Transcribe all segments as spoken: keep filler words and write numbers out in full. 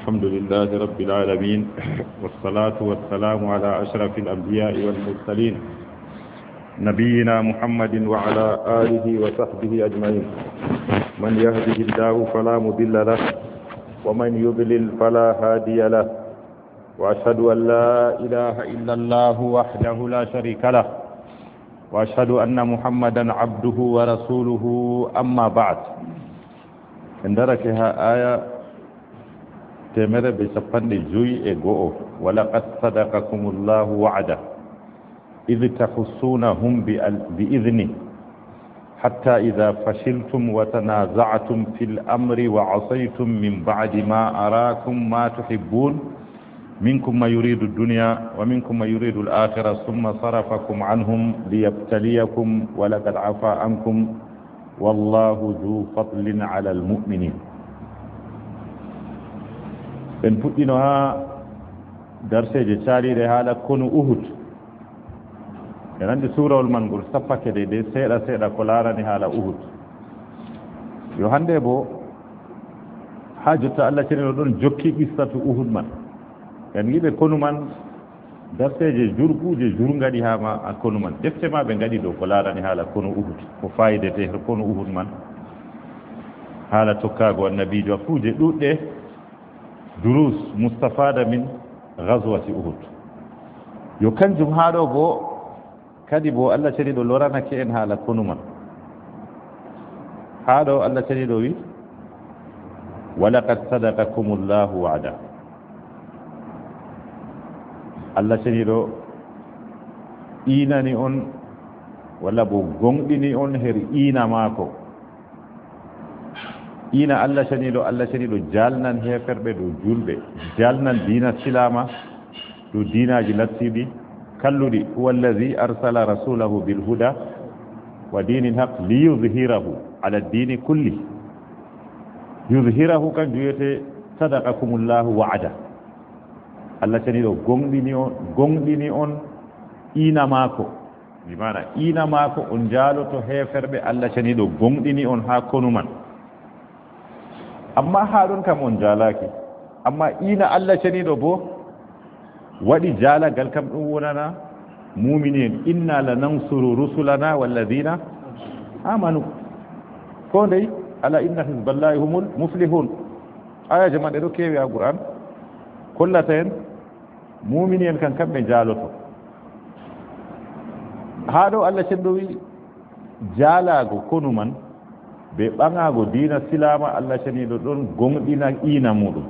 الحمد لله رب العالمين، والصلاة والسلام على أشرف الأنبياء والمرسلين، نبينا محمد وعلى آله وصحبه أجمعين. من يهده الله فلا مضل له، ومن يضلل فلا هادي له، وأشهد أن لا إله إلا الله وحده لا شريك له، وأشهد أن محمدا عبده ورسوله. أما بعد. En darake haa aaya teemedere bee cappanɗe jowi e go'o. ولقد صدقكم الله وعده إذ تحسونهم بإذنه حتى إذا فشلتم وتنازعتم في الأمر وعصيتم من بعد ما أراكم ما تحبون منكم من يريد الدنيا ومنكم من يريد الآخرة ثم صرفكم عنهم ليبتليكم ولقد عفا عنكم والله ذو فضل على المؤمنين. En puɗɗino haa darseeje caaliiɗe haala konu Uhud. En anndi suurawol man ngol sappake de, de seeɗa seeɗa ko laarani haala Uhud. Yo hannde bo, haa jotta Allah ceniɗo ɗon jokki qissatu Uhud man. En ngiɓe konu man, darseeje jurguuje jurgaɗi haa ma a konu man. Defte ma ɓe ngaɗi dow ko laarani haala konu Uhud. Ko faayidete her konu Uhud man. Haala tokkaago annabiijo kuuje ɗuuɗɗe. دروس مستفادة من غزوة أحد. Yo kanjum haa ɗo bo, kadi bo Allah ceniɗo loranake en haala konu man. Haa ɗo Allah ceniɗo wi, ولقد صدقكم الله وعده. Allah ceniɗo iinani on, walla bo gonɗini on her iina maako. Iina Allah ceniɗo, Allah ceniɗo jaalnan heeferɓe dow juulɓe, jaalnan diina silaama dow diinaaji lattiiɗi kalluɗi. هو الذي أرسل رسوله بالهدى ودين الحق ليظهره على الدين كله. يظهره kanjum wiyete صدقكم الله وعده. Allah ceniɗo gonɗini on, gonɗini on iina maako. Bi maana, iina maako on jaaloto heeferɓe, Allah ceniɗo gonɗini on haa konu man. Amma haa ɗon kam on jaalaaki. Amma iina Allah ceniɗo bo waɗi jaalagal kam ɗum wonana muumini en. إنا لننصر رسلنا والذين آمنوا. Ko ndey, ألا إن حزب الله هم المفلحون. Ayaaje man ɗe ɗo keewi haa Qur'an. Kollata en muumini en kan kamɓe jaaloto. Haa ɗo Allah ceniɗo wi jaalaago konu man, be ɓaŋaago diina silaama, Allah ceniɗo ɗon gonɗina iina muɗum.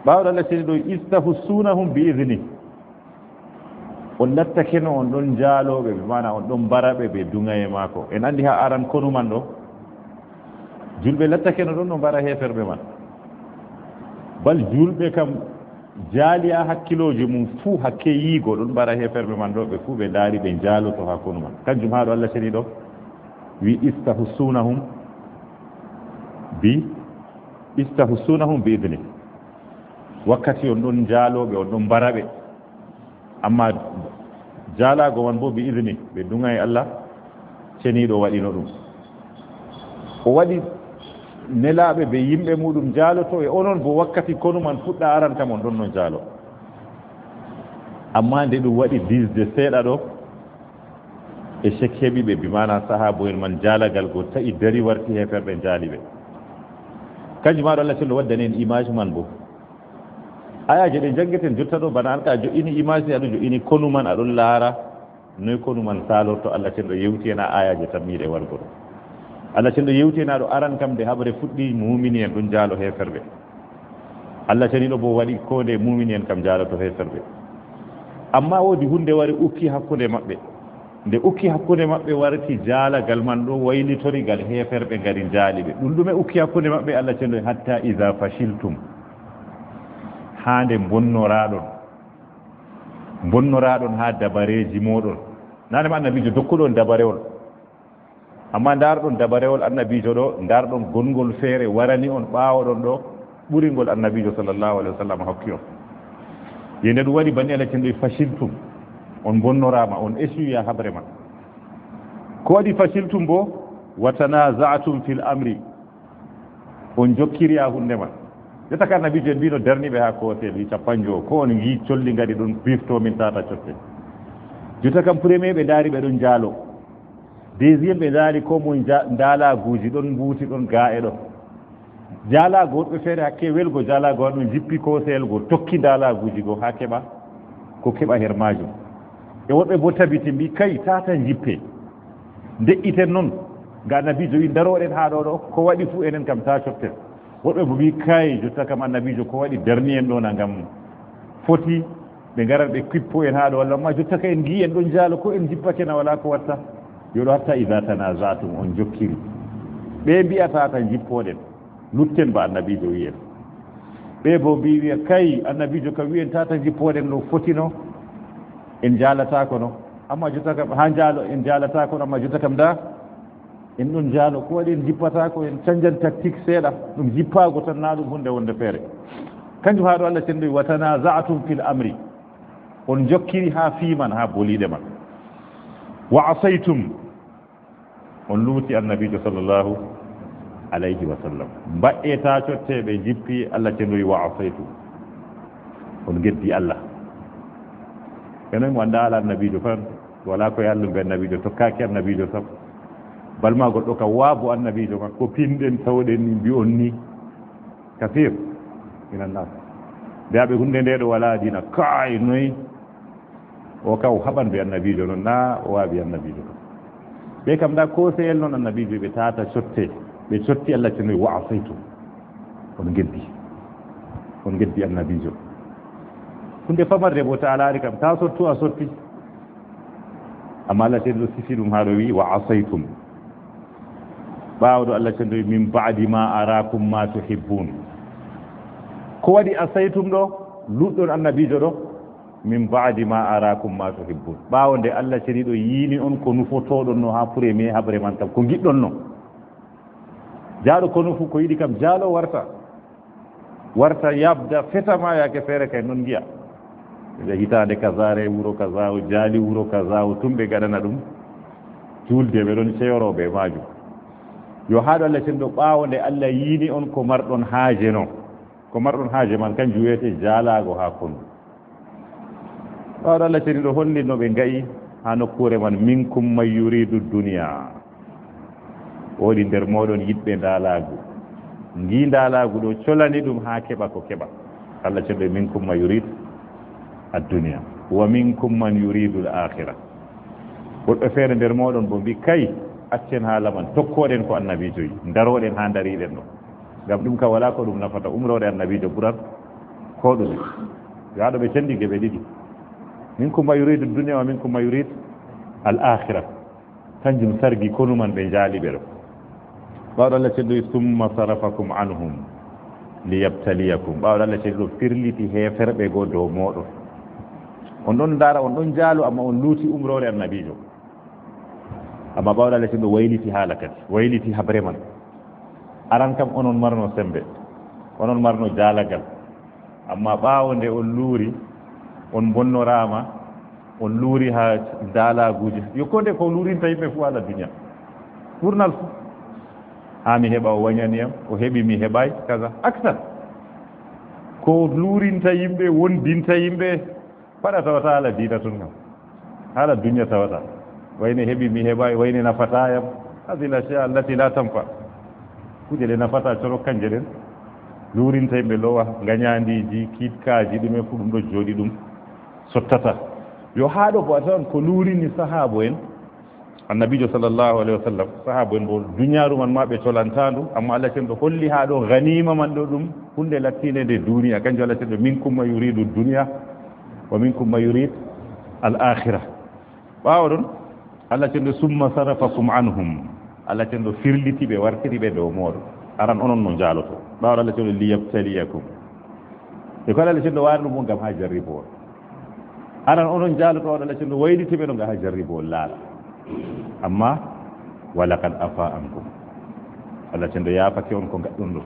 Ɓaawo Allah ceniɗo wi, إذ تحسونهم بإذنه. On lattakeno on ɗon jaalooɓe, bi maana on ɗon mbaraɓe be duŋaye maako. En anndi haa aran konu man ɗo, juulɓe lattakeno ɗon no mbara heeferɓe man. Bal juulɓe kam jaali haa hakkilooji mum fuu hakke yiigo ɗon mbara heeferɓe man ɗo, ɓe fuu ɓe ndaari ɓe jaaloto haa konu man. Kanjum haa ɗo Allah ceniɗo wi, إذ تحسونهم ب، إذ تحسونهم بإذنه. Wakkati on ɗon jaalooɓe, on ɗon mbaraɓe. Amma jaalaago man bo بإذنه, be duŋaye Allah ceniiɗo waɗino ɗum. O waɗi nelaaɓe be yimɓe muɗum jaaloto e onon bo wakkati konu man fuɗɗa aran kam on ɗon no jaalo. Amma nde ɗum waɗi diisde seeɗa ɗo, échec heɓi ɓe, bi maana sahaabo'en man jaalagal go ta'i dari warti heeferɓe jaali ɓe. Kanjum maa ɗo Allah ceniiɗo waddani en image man bo. Ayaaje ɗe njanngeten jotta ɗo, bana an ka jo'ini image ni, aɗo jo'ini konu man, aɗon laara noy konu man saalorto. Allah ceniiɗo yewti en haa ayaaje tammiiɗe wargo ɗo. Allah ceniiɗo yewti en haa ɗo aran kam nde haɓre fuɗɗi, muumini en ɗon jaalo heeferɓe. Allah ceniiɗo bo waɗi ko nde muumini en kam jaaloto heeferɓe. Amma woodi huunde wari ukki hakkunde maɓɓe. Nde ukki hakkunde maɓɓe warti jaalagal man ɗo waylitori gal heeferɓe ngari jaali ɓe. Ɗum ɗume ukki hakkunde maɓɓe? Allah ceniiɗo, حتى إذا فشلتم. Haa nde mbonnoraaɗon. Mbonnoraaɗon haa dabareeji mooɗon. Naane ma annabiijo dokkuɗo on dabarewol. Amma ndaarɗon dabarewol annabiijo ɗo, ndaarɗon gonngol feere warani on ɓaawo ɗon ɗo, ɓuri ngol annabiijo sallallahu alaihi wasallam hokki on. Yende ɗum waɗi banni Allah ceniiɗo fashiltum. On mbonnoraama, on échoué haa haɓre man. Ko waɗi fashiltum bo, وتنازعتم في الأمر. On jokkiri haa huunde man. Jotta ka annabiijo en mbino darniiɓe haa koosel, wi capanjo, ko on ngi colli ngari ɗon pifto min tata cotte. Jotta kam premier ɓe ndaari ɓe ɗon njaalo. Deuxième ɓe ndaari ko moy nja-, ndaalaaguuji ɗon mbuuti ɗon ga e ɗon. Jaalaago woɗɓe feere hakke welgo jaalaago ɗum jippi koosel go tokki ndaalaaguuji go haa keɓa ko keɓa her maajum. E woɗɓe bo tabiti mbi kay tata jippe. Nde'iten non, nga annabiijo wi ndaroɗen haa ɗo ɗo, ko waɗi fu enen kam ta cotten. Woɗɓe bo mbi kay jotta kam annabiijo ko waɗi darni en ɗo na ngam foti ɓe ngaran ɓe kippo en haa ɗo walla amma jotta ka en ngi en ɗon jaalo ko en jippake na wala ko watta. Yo ɗo hatta iza tanaza'tum on jokkiri. Ɓe mbi'ata ta jippoɗen, lutten ba annabiijo wi en. Ɓe bo mbi wi'a kay annabiijo kam wi en tata jippoɗen no fotino en jaalataako no. Amma jotta kam haa jaalo en jaalataako no amma jotta kam da en ɗon jaalo ko waɗi en jippataako en canjan tactique seeɗa. Ɗum jippaago tan na ɗum hunde wonde feere. Kanjum haa ɗo Allah cendoyi wa tanaza'tum fil amri. On jokkiri haa fii man haa boliiɗe man. Wa asaytum. On luuti annabiijo sallallahu alayhi wa sallam. Mbaɗɗe ta cotte ɓe jippi Allah cendoyi wa asaytum. On geddi Allah. Enen mo annda ala annabiijo fan wala ko yallum be annabiijo tokkaaki annabiijo sam. Balma goɗɗo ka waabu annabiijo makko pinɗen tawɗen ni mbi'on ni. Kafir. Inan nas. Mbi'aɓe hunde nde ɗo wala dina kaay noy. O kaw haɓan be annabiijo non na o waabi annabiijo kam. Ɓe kam da ko seyel non annabiijo ɓe tata sotte. Ɓe sotti Allah cendoyi wa asaytum. On geddi. On geddi annabiijo. Hunde famarde bo ta alaari kam ta sottu a sotti. Amma Allah cendoyi sifi ɗum haa ɗo wi wa asaytum. Ɓaawo ɗo Allah cendoyi min ba'di ma arakum ma tuhibbun. Ko waɗi asaytum ɗo luɗɗon annabiijo ɗo? Min ba'di ma arakum ma tuhibbun. Ɓaawo nde Allah ceniɗo yiini on ko nufotoɗon no haa premier haɓre man kam ko ngiɗɗon no. Jaaɗo konu fu ko yiɗi kam jaalo warta. Warta yabda fetama yaake feere kay non ngi'a. Ɓe hitaande kazaare wuro kaza o jaali wuro kaza o tun ɓe gaɗana ɗum. Julde ɓe ɗon ceyoro be maajum. Yo haa ɗo Allah cenɗo ɓaawo nde Allah yiini on ko marɗon haaje no. Ko marɗon haaje man kanjum wiyete jaalaago haa konu. Ɓaawo Allah ceniɗo holli no ɓe nga'i haa nokkuure man minkum man yuridu duniya. Woodi nder mooɗon yiɗɓe ndaalaagu. Ngi ndaalaagu ɗo colani ɗum haa keɓa ko keɓa. Allah cenɗo minkum man yurid ad-dunya wa minkum man yuridu al-akhirah. Woɗɓe feere nder mooɗon bo mbi kay accen haala man tokkoɗen ko annabiijo yi ndaroɗen haa ndariɗen ɗo. Ngam ɗum ka wala ko ɗum nafata umroore annabiijo ɓuran ko ɗume. Yo haɗo ɓe cendi geɓe ɗiɗi. Minkum ma yuridu dunya wa minkum ma yurid al akhira. Kanjum sargi konu man ɓe njaali ɓe ɗo. Ɓaawo Allah cenɗo summa sarafakum anhum liyabtaliyakum. Ɓaawo Allah cenɗo firliti heeferɓe goo dow mooɗon. On ɗon ndaara on ɗon njaalo amma on luuti umroore annabiijo. Amma ɓaawo Allah cenɗo wayliti haala kadi wayliti habre man. Aran kam onon marno sembe onon marno jaalagal. Amma ɓaawo nde on luuri on bonnoraama on luuri haa ndaalaaguuji yo ko nde ko luurinta yimɓe fuu haala duniya. Ɓurnal fuu haa mi heɓa o wañani yam o heɓi mi heɓaay kaza aksar. Ko luurinta yimɓe wondinta yimɓe. Faɗa tawata haala diina tun kam haala duniya tawata. Wayne heɓi mi heɓaay wayne nafata yam. Hadil ashya allati la tanfa. Kuuje ɗe nafata coro kanje ɗen luurinta yimɓe lowa ngañaandiiji kiitkaaji ɗume fu ɗum ɗo jooɗi ɗum sottata. Yo haa ɗo ko a tawan ko luurini sahaabo en annabiijo sallallahu alayhi wa sallam sahaabo en bo duniyaaru man ma ɓe colantaandu amma Allah cenɗo holli haa ɗo ganiima man ɗo ɗum hunde lattiinde nde duniya kanjum Allah cenɗo minkum ma yuridu duniya wa minkum ma yurid al akhira. Ɓaawo ɗon Allah cenɗo summa sarafakum anhum. Allah cenɗo firliti ɓe wartiri ɓe dow mooɗon aran onon no njaaloto. Ɓaawo Allah cenɗo liyabtaliyakum. E ko Allah cenɗo waari ɗum on ngam haa jarribo on. Aran onon njaaloto on Allah cenɗo wayliti ɓe no ngam haa jarribo on laala. Amma walaqad afa ankum. Allah cenɗo yaafake on ko ngaɗɗon ɗo.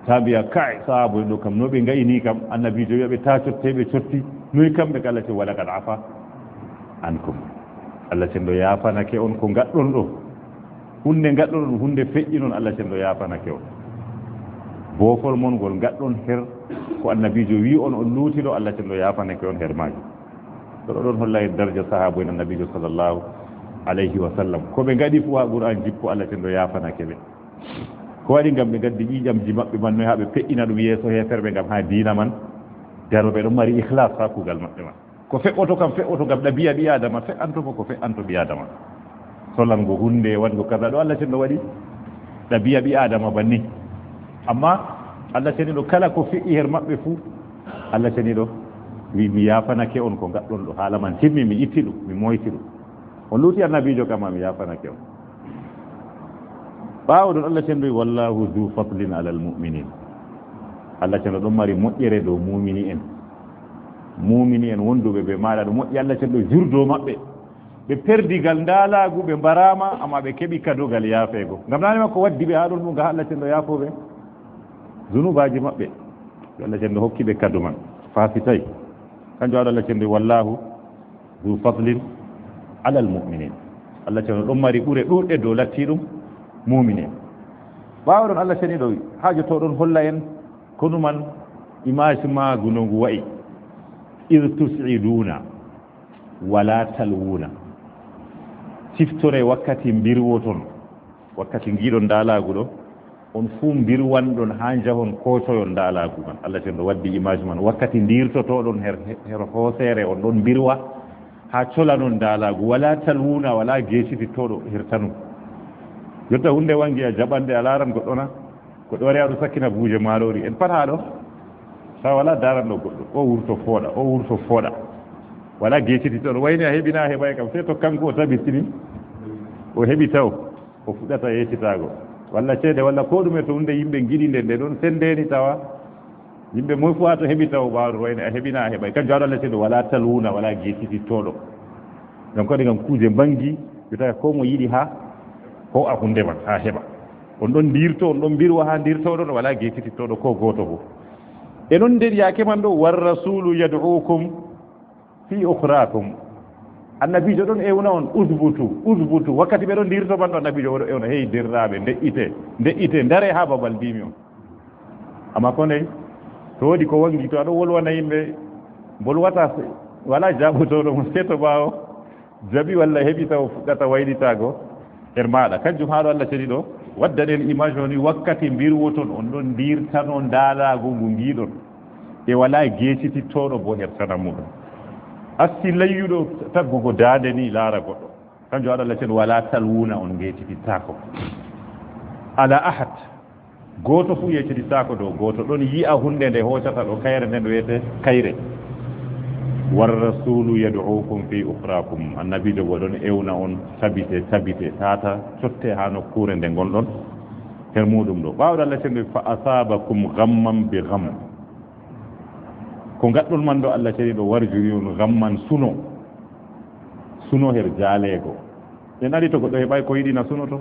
Ta mbiya kai sahaabo en ɗo kam no ɓe nga'ini kam annabiijo wi'a ɓe ta cotte ɓe cotti noy kamɓe ka Allah cenɗo walaqad afa ankum. Allah cenɗo yaafanake on ko ngaɗɗon ɗo. Hunde ngaɗɗon ɗum hunde feƴƴi noon Allah cenɗo yaafanake on. Boofol mon ngol ngaɗɗon her ko Annabiijo wi'i on, on luuti ɗo, Allah cenɗo yaafanake on her maajum. Ɗo ɗon holla en darja sahaabo en Annabiijo sallallahu alayhi wa sallam. Ko ɓe ngaɗi fuu haa Qur'an jippo, Allah cenɗo yaafanake ɓe. Ko waɗi? Ngam ɓe ngaddi ƴiiƴamji maɓɓe man noy haa ɓe pe'ina ɗum yeeso heeferɓe ngam haa diina man daro, ɓe ɗon mari ikhlas haa kuugal maɓɓe man. Ko fe'oto kam, fe'oto ngam ɗabi'a ɓii Aadama, fe'anto ko ko fe'anto ɓii Aadama. Solango huunde, waɗgo kaza, ɗo Allah cenɗo waɗi ɗabi'a ɓii Aadama banni. Amma Allah ceniɗo kala ko fe'i her maɓɓe fuu, Allah ceniɗo wi, "Mi yaafanake on ko ngaɗɗon ɗo, haala man timmi, mi itti ɗum, mi moyti ɗum. On luuti Annabiijo kam, mi yaafanake on." Ɓaawo ɗon Allah ceniɗo wi, "Wallahu dhu fadlin alal mu'minin." Allah ceniɗo ɗon mari moƴƴere dow muumini en. Muumini en wonduɓe bee maaɗa, ɗo moƴƴi Allah ceniɗo jurdo maɓɓe. Ɓe perdi gal ndaalaagu, ɓe mbaraama, amma ɓe keɓi kadogal yaafeego. Ngam naane makko waddi ɓe haa ɗon ɗum, ga Allah cenɗo yaafo ɓe. Zunubaaji maɓɓe, yo Allah cenɗo hokki ɓe kadu man. Faasitay. Kanjum waɗi Allah cenɗo, "Wallahu dhu fadlin alal mu'minin." Allah cenɗo ɗon mari ɓure ɗuuɗɗe dow lattiiɗum muumini en. Ɓaawo ɗon Allah ceniɗo haa jottoo ɗon holla en konu man, image maagu no ngu wa'i. "Idh tus'iduna wala talwuna." Ciftore wakkati mbirwoton, wakkati ngiɗon ndaalaagu ɗo, on fuu mbirwanɗon haa njahon koocoyon ndaalaagu man. Allah cenɗo waddi image man. Wakkati ndiirtotoɗon her, her hooseere, on ɗon mbirwa haa colanon ndaalaagu. Wala talwuna, wala geecitittooɗo her tanu. Jotta huunde wangi a jaɓande a laaran goɗɗo na? Goɗɗo wari, aɗo sakkina buuje maaroori, en pat haa ɗo. Tawa wala daaranɗo goɗɗo, o wurto fooɗa, o wurto fooɗa. Wala geecitittooɗo, wayni a heɓi na a heɓaay kam, sey to kanko o tabitini, o heɓi taw, o fuɗɗata yeecitaago. Walla ceede, walla koo ɗume, to huunde yimɓe ngiɗi nde, nde ɗon senndeni tawa. Yimɓe moy fuu haa to heɓi taw ɓaawo ɗon, wayni a heɓi na a heɓaay. Kanjum waɗi Allah cenɗo, wala talwuna, wala geecitittooɗo. Ngam kadi ngam kuuje mbangi, ɓe tawa koo mo yiɗi haa hoo'a huunde man, haa heɓa. On ɗon ndiirto, on ɗon mbirwa haa ndiirtooɗon, wala geecitittooɗo koo gooto boo. E non nder yaake man ɗo, "War rasulu yad'ukum fi ukhrakum." Annabiijo ɗon ewna on, "Usbutu, usbutu." Wakkati ɓe ɗon ndiirto man ɗo, Annabiijo o ɗo ewna, "Hey, deerɗiraaɓe, nde'ite, nde'ite, ndare haa babal mbiimi on." Amma ko ndey, to woodi ko wangi, to a ɗon wolwana yimɓe, mbolwata, wala jaaɓotooɗo mo, sey to ɓaawo jaɓi walla heɓi taw fuɗɗata waylitaago her maaɗa. Kanjum haa ɗo Allah ceniɗo waddani en image o ni, wakkati mbirwoton, on ɗon ndiirtano ndaalaagu ngu ngiɗon. E walaa geecitittooɗo boo her tana muuɗum. Acci layyuɗo taggugo daande ni laara goɗɗo. Kanjum waɗi Allah ceniɗo, walaa talwuna, on ngeecitittaako. Ala ahad. Gooto fuu yeccitittaako dow gooto, ɗon yi'a huunde nde hoocata ɗo kayre, nden wi'ete kayre. War rasulu yad'ukum fi ukhrakum. Annabiijo boo ɗon ewna on, tabite, tabite, tata, cotte haa nokkuure nde ngonɗon her muuɗum ɗo. Ɓaawo ɗo Allah ceniɗo, fa asabakum ghamman bi gham. Ko ngaɗɗon man ɗo Allah ceniɗo warjori on ghamman suno. Suno her jaaleego. En ari to goɗɗo heɓaay ko yiɗi na sunoto.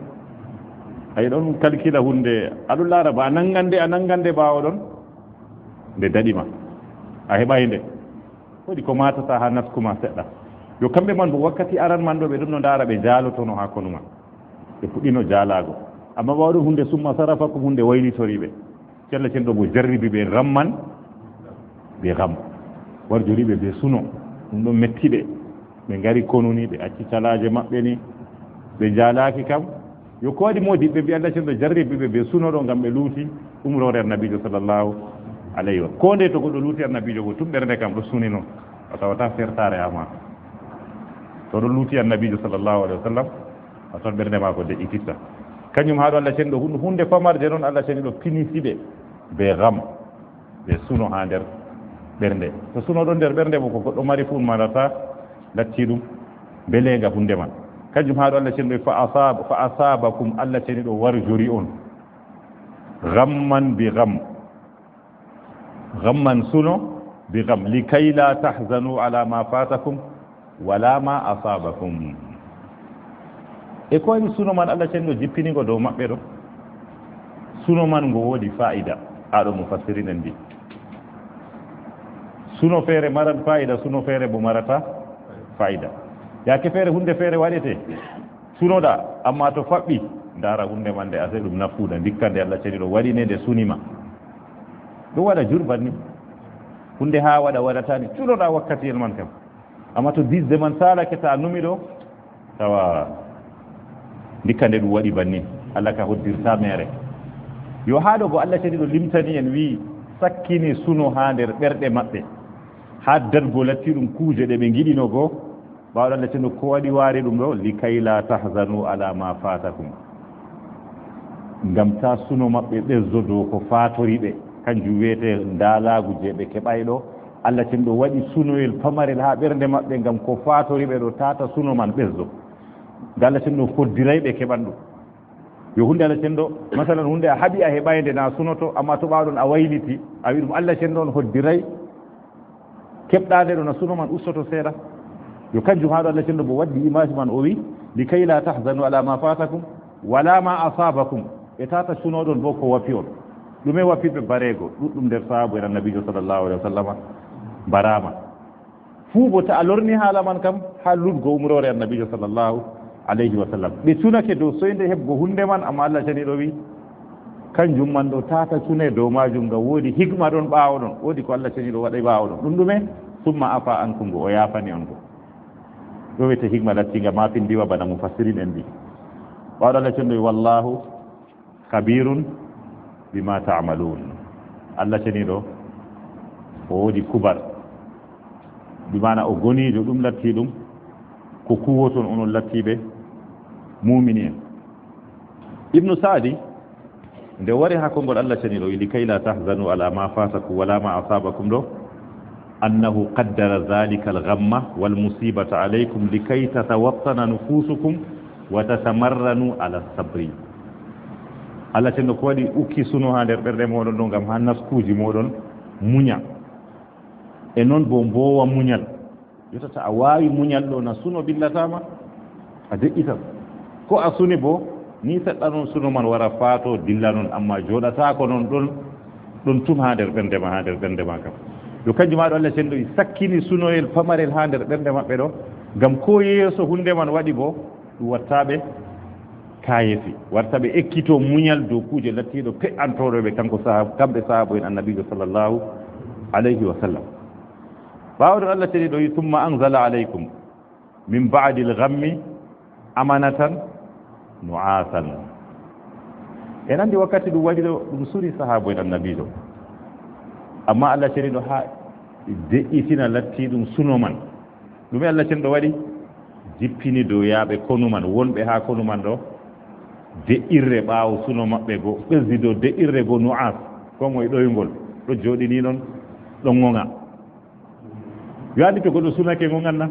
Ay ɗon kalkila huunde, aɗon laara ba a nangande, a nangande ɓaawo ɗon. Nde daɗi ma. A heɓaay nde. Woodi ko maatata haa nasku ma seɗɗa. Yo kamɓe man bo wakkati aran man ɗo ɓe ɗon no ndaara ɓe jaalotono haa konu ma. Ɓe puɗɗino jaalaago. Amma ɓaawo ɗon huunde summa sarafakum huunde waylitori ɓe. Cella cen ɗo bo jarribi ɓe ghamman bi gham. Warjori ɓe be suno. Ɗum ɗon metti ɓe. Ɓe ngari konu ni, ɓe acci calaaje maɓɓe ni. Ɓe jaalaaki kam. Yo ko waɗi moodiɓɓe mbi'a Allah cen ɗo jarribi ɓe be suno ɗo ngam ɓe luuti umroore Annabiijo sallallahu alayhi wa sallam. Ko nde to goɗɗo luuti Annabiijo go tun ɓernde kam ɗo sunino. A tawata fertaare haa ma. To ɗo luuti Annabiijo sallallahu alayhi wa sallam. A tawan ɓernde maako de'ititta. Kanjum haa ɗo Allah ceni ɗo hun-, huunde famarde noon Allah ceni ɗo pinisi ɓe be gam, be suno haa nder ɓernde. To suno ɗon nder ɓernde mo ko goɗɗo mari fuu marata latti ɗum mbeleenga huunde man. Kanjum haa ɗo Allah ceni ɗo fa asaba, fa asabakum Allah ceni ɗo warjori on. Gamman bi gam. Gamman suno bi gam. Likay la tahzanu ala ma fatakum wala ma asabakum. E ko woni suno man Allah cenɗo jippinigo dow maɓɓe ɗo? Suno man ngo woodi fa'ida, haa ɗo mufassirin en mbi. Suno feere maran fa'ida, suno feere bo marata fa'ida. Yaake feere huunde feere waɗete, sunoɗa, amma to faɓɓi, ndaara huunde man nde asay ɗum nafuuda, ndikka nde Allah ceni ɗo waɗi ne nde suni ma. Ɗum waɗa jurban ni. Hunde haa waɗa waɗata ni. Culoɗa wakkati en man kam. Amma to disde man saalake ta numi ɗo, tawa ndikka nde ɗum waɗi banni. Allah ka hoddirta mere. Yo haa ɗo bo Allah ceniɗo limtani en wi'i sakkini suno haa nder ɓerɗe maɓɓe. Haa dargo latti ɗum kuuje ɗe ɓe ngiɗino go. Ɓaawo Allah ceniɗo ko waɗi waari ɗum ɗo, likay la tahzanu ala ma fatakum. Ngam ta suno maɓɓe ɓesdo dow ko faatori ɓe. Kanjum wiyete ndaalaagu je ɓe keɓay ɗo. Allah ceniɗo waɗi sunoyel pamarel haa ɓernde maɓɓe ngam ko faatori ɓe ɗo tata suno man ɓesdo. Ngam Allah ceniɗo hoddiray ɓe keɓan ɗum. Yo hunde Allah ceniɗo, masalan hunde a haɓi a heɓay nde na sunoto, amma to ɓaawo ɗon a wayliti, a wi ɗum Allah ceniɗo on hoddiray, keɓɗa nde ɗo na suno man ustoto seeɗa. Yo kanjum haa ɗo Allah ceniɗo bo waddi image man o wi, likay la tahzanu ala ma fatakum, wala ma asabakum, e tata sunoɗon bo ko wafi on. Ɗume wafi ɓe? Bareego, ɗuɗɗum nder sahaabu en Annabiijo sallallahu alaihi wa sallama, mbarama. Fuu bo ta a lorni haala man kam, haa luɗgo umroore Annabiijo sallallahu alaihi wa sallam. Ɓe cunake dow soynde heɓgo hunde man, amma Allah ceniɗo wi, kanjum man ɗo tata cune dow maajum, ngam woodi hikma ɗon ɓaawo ɗon, woodi ko Allah ceniɗo waɗi ɓaawo ɗon. Ɗum ɗume? Summa afa ankum, go o yaafani on go. Ɗo wiyete hikma lattinga ma pindiwa bana mufassirin en mbi. Ɓaawo Allah ceniɗo wi, wallahu khabirun bima ta'malun. Allah ceniɗo o woodi kubar. Bi maana o goniijo, ɗum latti ɗum ko kuwoton onon lattiɓe muumini en. Ibnu Sa'di, nde wari haa konngol Allah ceniɗo, wi, "Likay la tahzanu ala ma fatakum wala ma asabakum" ɗo, "Annahu qaddara dhalika al-ghamma wal musibata alaykum likay tatawattana nufusukum wa tatamarranu ala sabri." Allah ceniɗo ko waɗi ukki suno haa nder ɓerɗe moɗon ɗo, ngam haa naskuuji moɗon muña. E non bo mboowa muñal. Yotata a waawi muñal ɗo na suno billataama, a deƴƴitan. Ko a suni bo, ni seɗɗa non suno man wara faato dilla non, amma jooɗataako non ɗon, ɗon tum haa nder ɓernde ma, haa nder ɓernde ma kam. Yo kanjum maa ɗo Allah ceniɗo sakkini sunoyel pamarel haa nder ɓernde maɓɓe ɗo, ngam ko yeeso hunde man waɗi bo, ɗum wattaɓe kaayefi, wartaɓe ekkito muñal dow kuuje lattiiɗo pe'antooɗo ɓe kanko sahab-, kamɓe sahaabu en Annabiijo sallallahu alayhi wa sallam. Ɓaawo ɗon Allah ceniɗo wi, "Summa anzala alaykum min ba'dil ghammi amanatan nu'asan." En anndi wakkati ɗum waɗi ɗo, ɗum suni sahaabu en Annabiijo. Amma Allah ceniɗo haa deƴƴitina latti ɗum suno man. Ɗume Allah ceniɗo waɗi? Jippini dow yaaɓe konu man, wonɓe haa konu man ɗo, de'irre ɓaawo suno maɓɓe go, ɓesdi dow de'irre go nu'as, ko moye ɗoyngol, ɗo jooɗini ɗon, ɗon ŋoŋa. Yo anndi to goɗɗo sunake ŋoŋan na?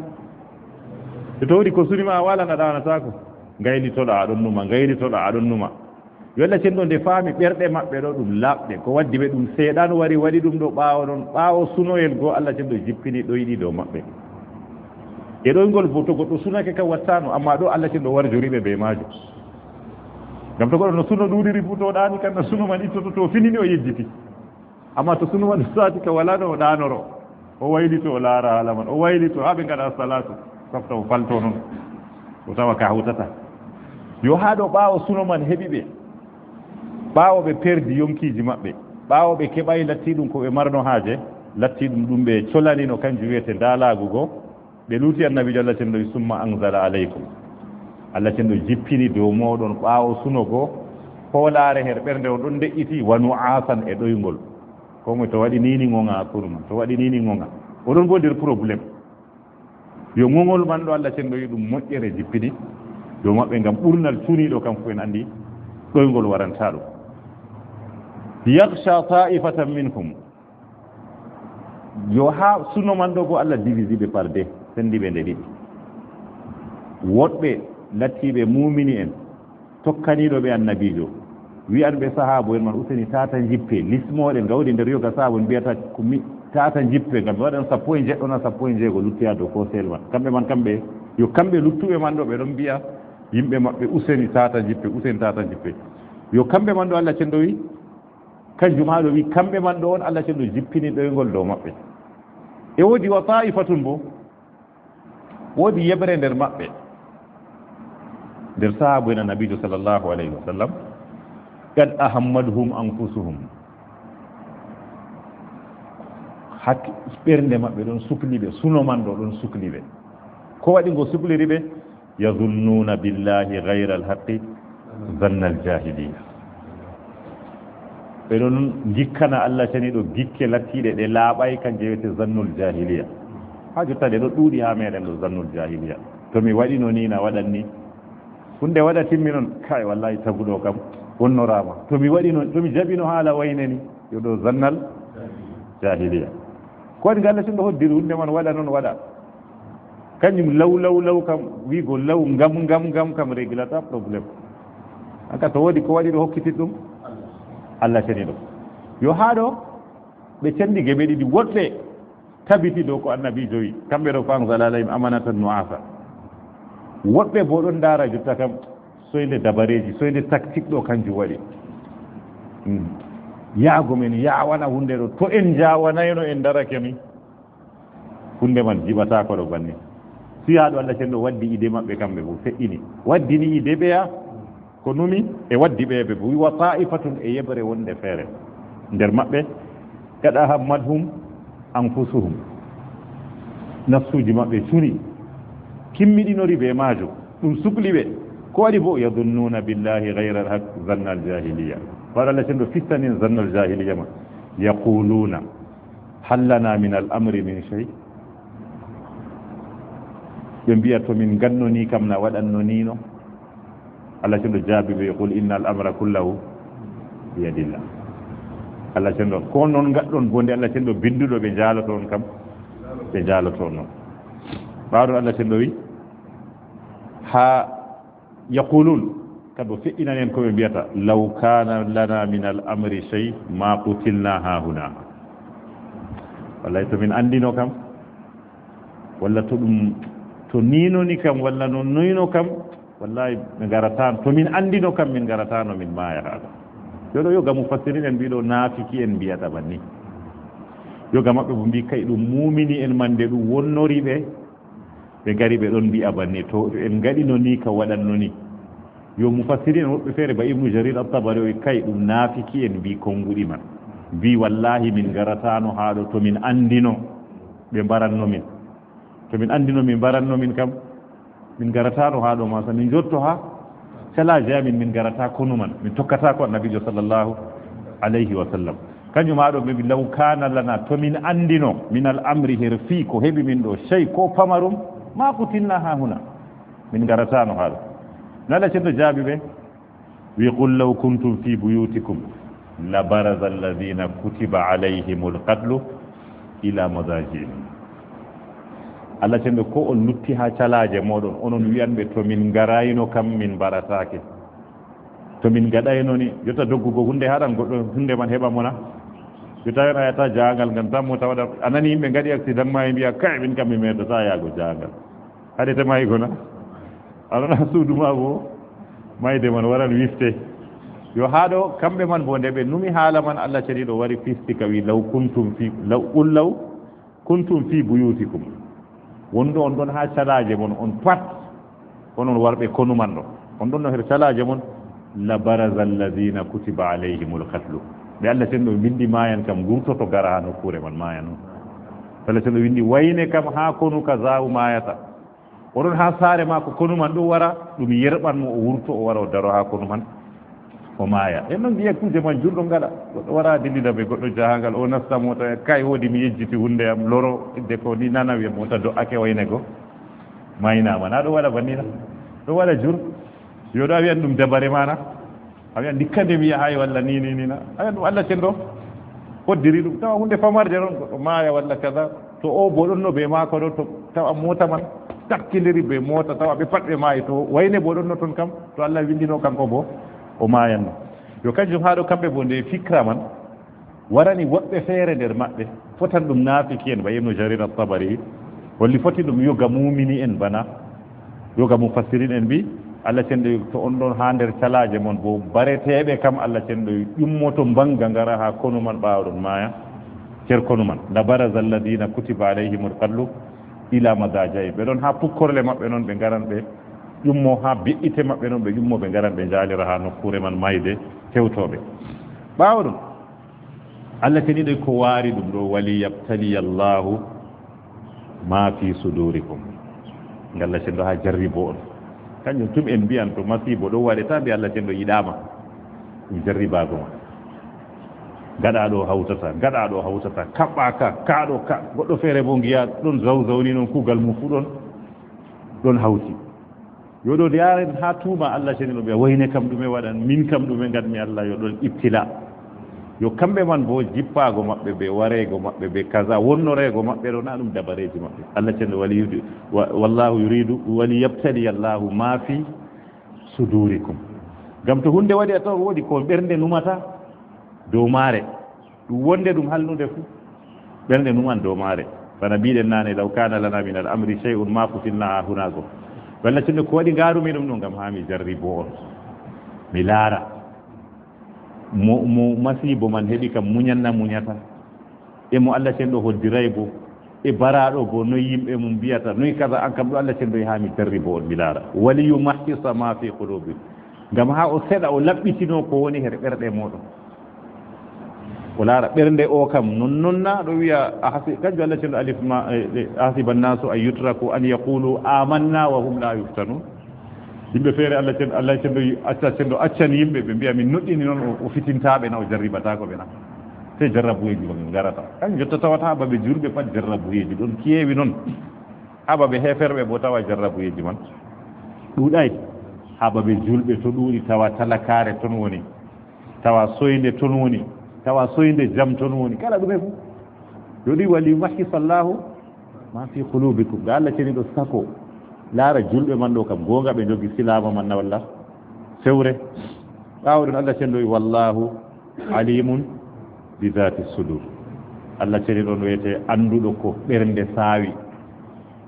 E to woni ko suni ma a walan a ɗaanataako. Ngaylitoɗa aɗon numa, ngaylitoɗa aɗon numa. Yo Allah ceniɗo nde faami ɓerɗe maɓɓe ɗo ɗum laaɓɗe, ko waddi ɓe ɗum seeɗan wari waɗi ɗum ɗo ɓaawo ɗon, ɓaawo sunoyel goo Allah ceniɗo jippini ɗoyɗi dow maɓɓe. E ɗoyngol bo to goɗɗo sunake kam wattaano, amma ɗo Allah ceniɗo warjori ɓe bee maajum. Ngam to goɗɗo no suno ɗuuɗiri fuu to o ɗaani kam, no suno man ittoto to o finini o yejjiti. Amma to suno man saati ka wala no o ɗaanoro, o waylito o laara haala man, o waylito haa ɓe ngaɗa salaatu, softa o falto non, o tawa ka hawtata. Yo haa ɗo ɓaawo suno man heɓi ɓe, ɓaawo ɓe perdi yonkiiji maɓɓe, ɓaawo ɓe keɓaay lattiiɗum ko ɓe marno haaje, lattiiɗum ɗum ɓe colanino kanjum wiyete ndaalaagu go, ɓe luuti Annabiijo Allah ceniɗo wi, "Summa anzala alaykum." Allah ceniɗo jippini dow mooɗon ɓaawo suno go, hoolaare her ɓernde on ɗon deƴƴiti, "wa nu'asan" e ɗoyngol. Ko moye to waɗi nini ŋoŋa hakkunde man, to waɗi nini ŋoŋa. Oɗon bo nder problème. Yo ŋoŋol man ɗo Allah ceniɗo wi ɗum moƴƴere jippini dow maɓɓe ngam ɓurnal cuniiɗo kam fu en anndi ɗoyngol waranta ɗum. "Yakhsha ta'ifatan minkum." Yo haa suno man ɗo go Allah divisi ɓe par deux, sendi ɓe nde ɗiɗi. Woɗɓe lattiiɓe muumini en, tokkaniiɗo ɓe Annabiijo, wi'an ɓe sahaabu en man, "Useni tata njippe, lismooɗen, gawdi nder yoga sahaabu en mbiyata ko mi, tata njippe, ngam mi waɗan sappo e njeɗɗo na sappo e njeego luttoya dow kooseyel man." Kamɓe man, kamɓe, yo kamɓe luttuɓe man ɗo, ɓe ɗon mbi'a yimɓe maɓɓe, "Useni tata njippe, useni tata njippe." Yo kamɓe man ɗo Allah ceniɗo wi, kanjum haa ɗo wi, kamɓe man ɗo on Allah ceniɗo jippini ɗoyngol dow maɓɓe. E woodi wa ta'ifatun bo, woodi yeɓre nder maɓɓe, nder sahaabu en Annabiijo sallallahu alayhi wa sallam, "Qad ahammathum anfusuhum." Hak-, ɓernde maɓɓe ɗon sukli ɓe, suno man ɗo ɗon sukli ɓe. Ko waɗi ngo sukliri ɓe? Yadhunnuna billahi ghayra alhaqqi zanna aljahiliya. Ɓe ɗon gikkana Allah ceniɗo gikke lattiɗe ɗe laaɓay, kanje wiyete zannul jahiliya. Haa jotta ɗe ɗo ɗuuɗi haa meɗen ɗo, zannul jahiliya. To mi waɗino ni, na waɗan ni. Hunde waɗa timmi non, kay, wallahi, taguɗo kam wonnoraama. To mi waɗino, to mi jaɓino haala wayne ni, yo ɗo zannal jahiliya. Ko waɗi ngal Allah ceniɗo hoddiri hunde man waɗa non waɗa. Kanjum law, law, law kam, wi'go law, ngam, ngam, ngam kam réglata problème. Haka to woodi ko waɗi ɗo hokkiti ɗum? Allah ceniɗo. Yo haa ɗo, ɓe cendi geɓe ɗiɗi, woɗɓe tabiti dow ko annabiijo wi, kamɓe ɗo fa anzala alayhim amanatan nu'asa. Woɗɓe bo ɗon ndaara jotta kam, soynde dabareeji, soynde tactique ɗo kanjum waɗi. Hmm. Yaago men yaawana hunde ɗo, to en njaawanayno en ndarake ni, hunde man jiɓataako ɗo banni. Siyaaɗo Allah ceniɗo waddi ide maɓɓe kamɓe bo, feƴƴini. Waddini ide ɓeya, ko numi e waddi ɓe ɓe bo. Wi wa ta'ifatun e yeɓre wonde feere nder maɓɓe, qad ahammathum anfusuhum. Nafsuuji maɓɓe cuni, kimmiɗinori be maajum. Ɗum sukli ɓe. Ko waɗi bo? Yadhunnuna billahi ghayra alhaq zanna aljahiliya. Ɓaawo Allah ceniɗo fistani en zanna aljahiliya ma. Yaquluna hal lana min al amri min shay. Ɓe mbi'a to min ngadno ni kam na waɗanno ni no. Allah ceniɗo jaabi ɓe, qul inna al amra kullahu biyadillah. Allah ceniɗo ko non ngaɗɗon bo nde Allah ceniɗo binduɗo ɓe njaaloto on kam, ɓe njaaloto on non. Ɓaawo ɗon Allah ceniɗo wi haa yaqulun, kadi o feƴƴinani en ko ɓe mbiyata, law kana lana min al amri shay ma qutilna hahuna. Wallahi to min andino kam, walla to ɗum, to ninoni kam, walla no nuyno kam, wallahi ɓe ngarata, to min andino kam min ngaratano min maaya haɗo. Yo ɗo yoga mufassirin en mbiɗo naafiki en mbiyata banni. Yoga maɓɓe bo mbi kay ɗum mumini en man nde ɗum wonnori ɓe, ɓe ngari ɓe ɗon mbi'a banni, to, to en ngaɗino ni ka waɗanno ni. Yo mufassirin en woɓɓe feere ba Ibnu Jarir At-Tabari o kay ɗum naafiki en mbi konguɗi man. Mbi wallahi min ngaratano haa ɗo to min andino ɓe mbaranno min. To min andino min mbaranno min kam, min ngaratano haa ɗo ma sa min jotto haa calaaje amin, min ngarata konu man, min tokkata ko annabijo sallallahu alayhi wa sallam. Kanjum haa ɗo ɓe mbi law kana lana, to min andino min al amri her fii ko heɓi min ɗo, shay ko pamarum, ma qutilna hahuna. Min ngaratano haa ɗo. No Allah ceniɗo jaabi ɓe, wi qul law kuntum fi buyutikum la baraza alladhina kutiba alayhimul qatlu ila madajihim. Allah ceniɗo ko on lutti haa calaaje moɗon, onon wi'anɓe to min ngarayno kam min mbaratake. To min ngaɗayno ni, jotta doggugo hunde haɗan goɗɗo hunde man heɓa mona. Jotta en ayata jahangal ngal dammo tawa ɗa, a nani yimɓe ngaɗi accident ma e mbiya, "Kay, min kam mi metata yaago jahangal." Haɗete maygo na? A ɗon haa suudu ma bo, mayde man waran wifte. Yo haa ɗo, kamɓe man bo nde ɓe numi haala man, Allah ceniɗo wari fisti ka wi, "Law kuntum fi, law, qul law kuntum fi buyutikum." Wonɗo on ɗon haa calaaje mon, on pat, onon warɓe konu man ɗo. On ɗon no her calaaje mon, "La baraza alladhina kutiba alayhimul qatlu." Ɓe Allah ceniɗo windi maayan kam, ngurtoto gara haa nokkuure man maayan on. Allah ceniɗo windi wayne kam haa konu ka zaawu maayata. Oɗon haa saare maako konu man ɗum wara, ɗum yerɓan mo o wurto o wara o daro haa konu man. O maaya. En non mbiya kuuje man jurɗo ngaɗa. Goɗɗo wara dillida be goɗɗo jahangal, o nasta mota, kay woodi mi yejjiti hunde am, loro, hidde ko ni nana wiya mota do'ake wayne go. Maynaama. Na ɗo waɗa banni na? Ɗo waɗa jur. Yo ɗo a wiyan ɗum dabare mana. A wiyan ndikka nde mi yahay walla ni, ni, ni na. A wiyan ɗum Allah cenɗo. Hoddiri ɗum. Tawa hunde famarde non, goɗɗo maaya walla kaza. To o bo ɗon no be maako ɗo, to tawa mota man takkindiri be mota, tawa ɓe pat ɓe maayi, to wayne bo ɗon no ton kam, to Allah windino kanko bo, o maayanno. Yo kanjum haa ɗo kamɓe bo nde fikra man warani woɗɓe feere nder maɓɓe, fotan ɗum naafiki en, ba Ibnu Jarir At-Tabari holli foti ɗum yoga mumini en bana, yoga mufassirin en mbi, Allah cenɗo to on ɗon haa nder calaaje mon bo, bareteeɓe kam Allah cenɗo ƴummoto mbanga ngara haa konu man ɓaawo ɗon maaya, cer konu man. La baraza alladhina kutiba alayhimul qatlu ila madaji'i. Ɓe ɗon haa pukkorle maɓɓe non ɓe ngaran ɓe ƴummo, haa be'itte maɓɓe non ɓe ƴummo ɓe ngaran ɓe njaalira haa nokkuure man mayde tewtooɓe. Ɓaawo ɗum, Allah ceniiɗo ko waari ɗum ɗo, "Wali yabtaliya Allahu ma fi sudurikum." Ngam Allah ceniiɗo haa jarribo on. Kanjum tum en mbiyan to masiibo ɗo waɗe, ta mbi Allah ceniiɗo yiɗaama. Ɗum jarribaago ma. Gaɗa ɗo hawtata, gaɗa ɗo hawtata, kaɓɓa ka, ka ɗo ka. Goɗɗo feere bo ngiya ɗon zawzawni non kuugal mum fu ɗon, ɗon hawti. Yo ɗo yaren haa tuuma Allah ceniiɗo ɓe wayne kam ɗume waɗan, min kam ɗume ngaɗmi Allah, yo ɗon ibtila. Yo kamɓe man bo jippaago maɓɓe be wareego maɓɓe be kaza, wonnoreego maɓɓe ɗo na ɗum dabareeji maɓɓe. Allah ceniiɗo wali yudi-, wa-, wallahu yuridu wali yabtali Allahu ma fi sudurikum. Ngam to hunde waɗi a tawan woodi ko ɓernde numata dow maare. Ɗum wonde ɗum hallude fu, ɓernde numan dow maare. Bana mbiɗen naane, "Law kana lana min al-amri shay'un ma qutilna hahuna" go. Walla cinde ko waɗi ngarumi ɗum ɗo ngam haa mi jarribo on. Mi laara. Mo, mo masiibo man heɓi kam muñan na muñata. E mo Allah cenɗo hoddiray bo. E baraaɗo bo, noy yimɓe mum mbiyata, noy kaza, an kam ɗo Allah cenɗo haa mi jarribo on, mi laara. "Wali yumahhisa ma fi qulubikum." Ngam haa o seɗa, o laɓɓitino ko woni her ɓerɗe mooɗon. O laara ɓernde o kam, non, non na ɗo wiya, a hasi-, kanjum Allah cenɗo alif ma, eh, eh, "Ahasiba an-nasu an yutraku an yaqulu amanna wa hum la yuftanun." Yimɓe feere Allah cenɗo, Allah cenɗo, acca cenɗo, accan yimɓe ɓe mbiya, "Min nuɗɗini non o, o fitintaaɓe na, o jarribataako ɓe na." Sey jarrabuyeeji man ngarata. Kan jotta tawata haa babe julɓe pat jarrabuyeeji ɗon keewi non. Haa babe heeferɓe bo tawa jarrabuyeeji man ɗuuɗay. Haa babe julɓe to ɗuuɗi tawa talakaare ton woni. Tawa soynde ton woni, tawa soynde jam ton woni, kala ɗume fu. Yo ɗi wali mahisa Allahu ma fi qulubikum. Ga Allah ceniɗo sako, laara julɓe man ɗo kam, goonga ɓe jogi silaama man na walla fewre. Ɓaawo ɗon Allah cenɗo wi, "Wallahu alimun bi dhati sudur." Allah ceniɗo on wiyete annduɗo ko ɓernde saawi.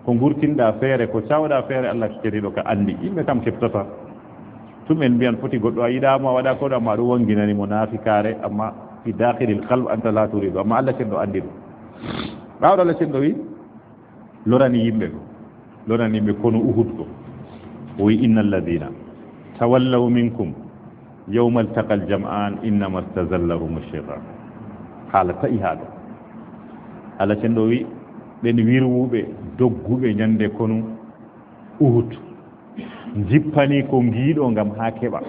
Ko ngurtinɗa feere, ko cawɗa feere, Allah ceniɗo ka anndi. Yimɓe kam keɓtata. Tum en mbiyan foti goɗɗo a yiɗaama, a waɗa koɗo, amma ɗum wanginani mo naafikaare, amma fi dakhilil qalb anta la turidu, amma Allah cenɗo anndi ɗum. Ɓaawɗo Allah cenɗo wi, lorani yimɓe go, lorani yimɓe konu Uhud go. O wi, "Innal ladina tawallaw minkum yawmal taqal jam'an innama stazallahum shaytan." Haala ta'i haa ɗo. Allah cenɗo wi, "Ɓen wirwuɓe, dogguɓe ñande konu Uhud, njippani ko ngiiɗo ngam haa keɓa."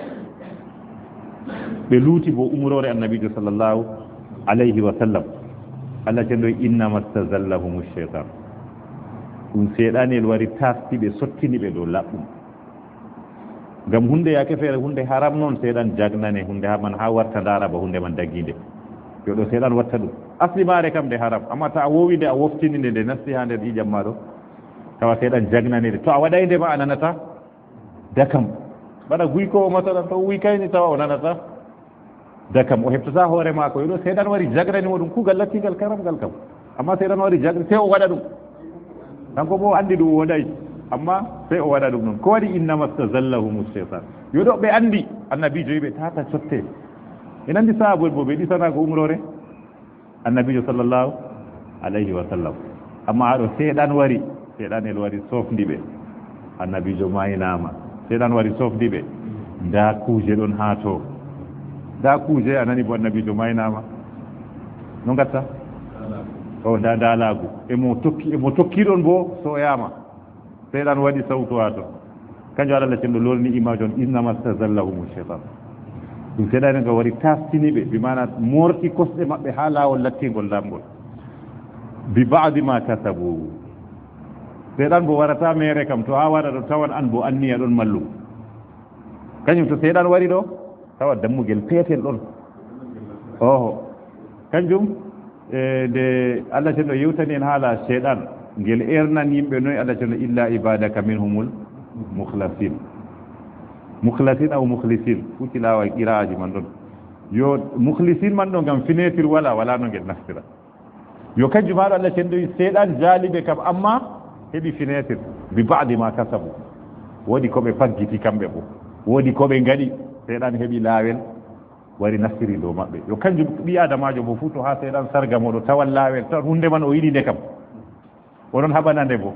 Ɓe luuti bo umroore Annabiijo sallallahu alayhi wa sallam. Allah cenɗo wi, "Innama stazallahum shaytan." Ɗum seyɗanel wari taasti ɓe, sottini ɓe dow laɓɗum. Ngam hunde yaake feere, hunde haram non, seyɗan jagnane hunde haa man, haa warta ndaara ba hunde man dagiinde. Yo ɗo seyɗan watta ɗum. Asli maare kam nde haram, amma to a wowi nde, a woftini nde, nde nasti haa nder ƴiiƴam ma ɗo, tawa seyɗan jagnane nde. To a waɗay nde ma, a nanata dakam. Bana guykoowo masalan, to o wuykayni tawa o nanata dakam, o heɓtata hoore maako. Yo ɗo seyɗan wari jagnani mo ɗum, kuugal lattingal karamgal kam. Amma seyɗan wari jagnani, sey o waɗa ɗum. Kanko bo o anndi ɗum o waɗay. Amma sey o waɗa ɗum ɗon. Ko waɗi? "Innama stazallahum shaytan." Yo ɗo ɓe anndi Annabiijo wi ɓe tata cotte. En anndi sahaabo en bo ɓe ɗisana ko umroore Annabiijo sallallahu alayhi wa sallam. Amma haa ɗo seyɗan wari, seyɗan el wari sofndi ɓe. Annabiijo maynaama. Seyɗan wari sofndi ɓe. Ndaa kuuje ɗon haa to. Ndaa kuuje, a nani bo Annabiijo maynaama. No ngatta? O ndaa ndaalaagu. E mo tokki, e mo tokki ɗon bo soyaama. Seyɗan waɗi sawtu haa ton. Kanjum Allah cenɗo lorni imaajo on, "Innama stazallahum shaytan." Ɗum seyɗan nga wari tastini ɓe, bi maana moorti kosɗe maɓɓe haa laawol lattingol laamgol. "Bi ba'di ma kasabu." Seyɗan bo warata meere kam, to a waɗa ɗo tawan an bo anniya ɗon mallum. Kanjum to seyɗan wari ɗo, tawa dammugel peetel ɗon. Oho. Kanjum, e, nde Allah cenɗo yewtani en haala seyɗan, ngel ernan yimɓe noy Allah cenɗo, "Illa ibadaka minhumul mukhlasin." Mukhlasin aw mukhlisin, fu tilaawa qiraaji man ɗon. Yo mukhlisin man ɗo ngam finetir wala, wala no ngel naftira. Yo kanjum haɗo Allah cenɗo wi seyɗan jaali ɓe kam, amma heɓi finetir bi ba'di ma kasabu. Woodi ko ɓe paggiti kamɓe bo. Woodi ko ɓe ngaɗi, seyɗan heɓi laawel, wari nastiri dow maɓɓe. Yo kanjum ɓii Adamaajo bo fu to haa seyɗan sarga mo ɗo tawan laawel, tawan hunde man o yiɗi nde kam. O ɗon haɓana nde bo.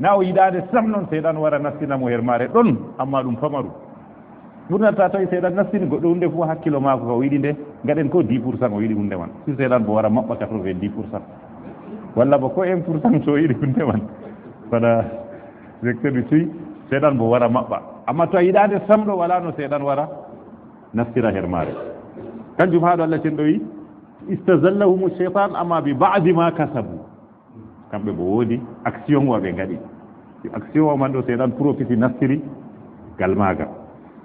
Na o yiɗaade sam non seyɗan wara nastina mo her maare ɗon, amma ɗum pamaru. Ɓurna ta tawi seeɗan nastini goɗɗo hunde fof, hakkilo maako ka o yiɗi nde, ngaɗen ko dix pour cent o yiɗi hunde man. Si seeɗan bo wara maɓɓa quatre-vingt-dix pour cent. Walla bo ko un pour cent so o yiɗi hunde man. Wala vecteur du tuy, seeɗan bo wara maɓɓa. Amma to a yiɗaande samɗo, wala no seeɗan wara nastira hermaare. Kanjum haa ɗo Allah cenɗo wi, "Istazallahum shaytan amma bi ba'di ma kasabu." Kamɓe bo woodi action wa ɓe ngaɗi. Yo action wa man ɗo seeɗan profiti nastiri gal maaga.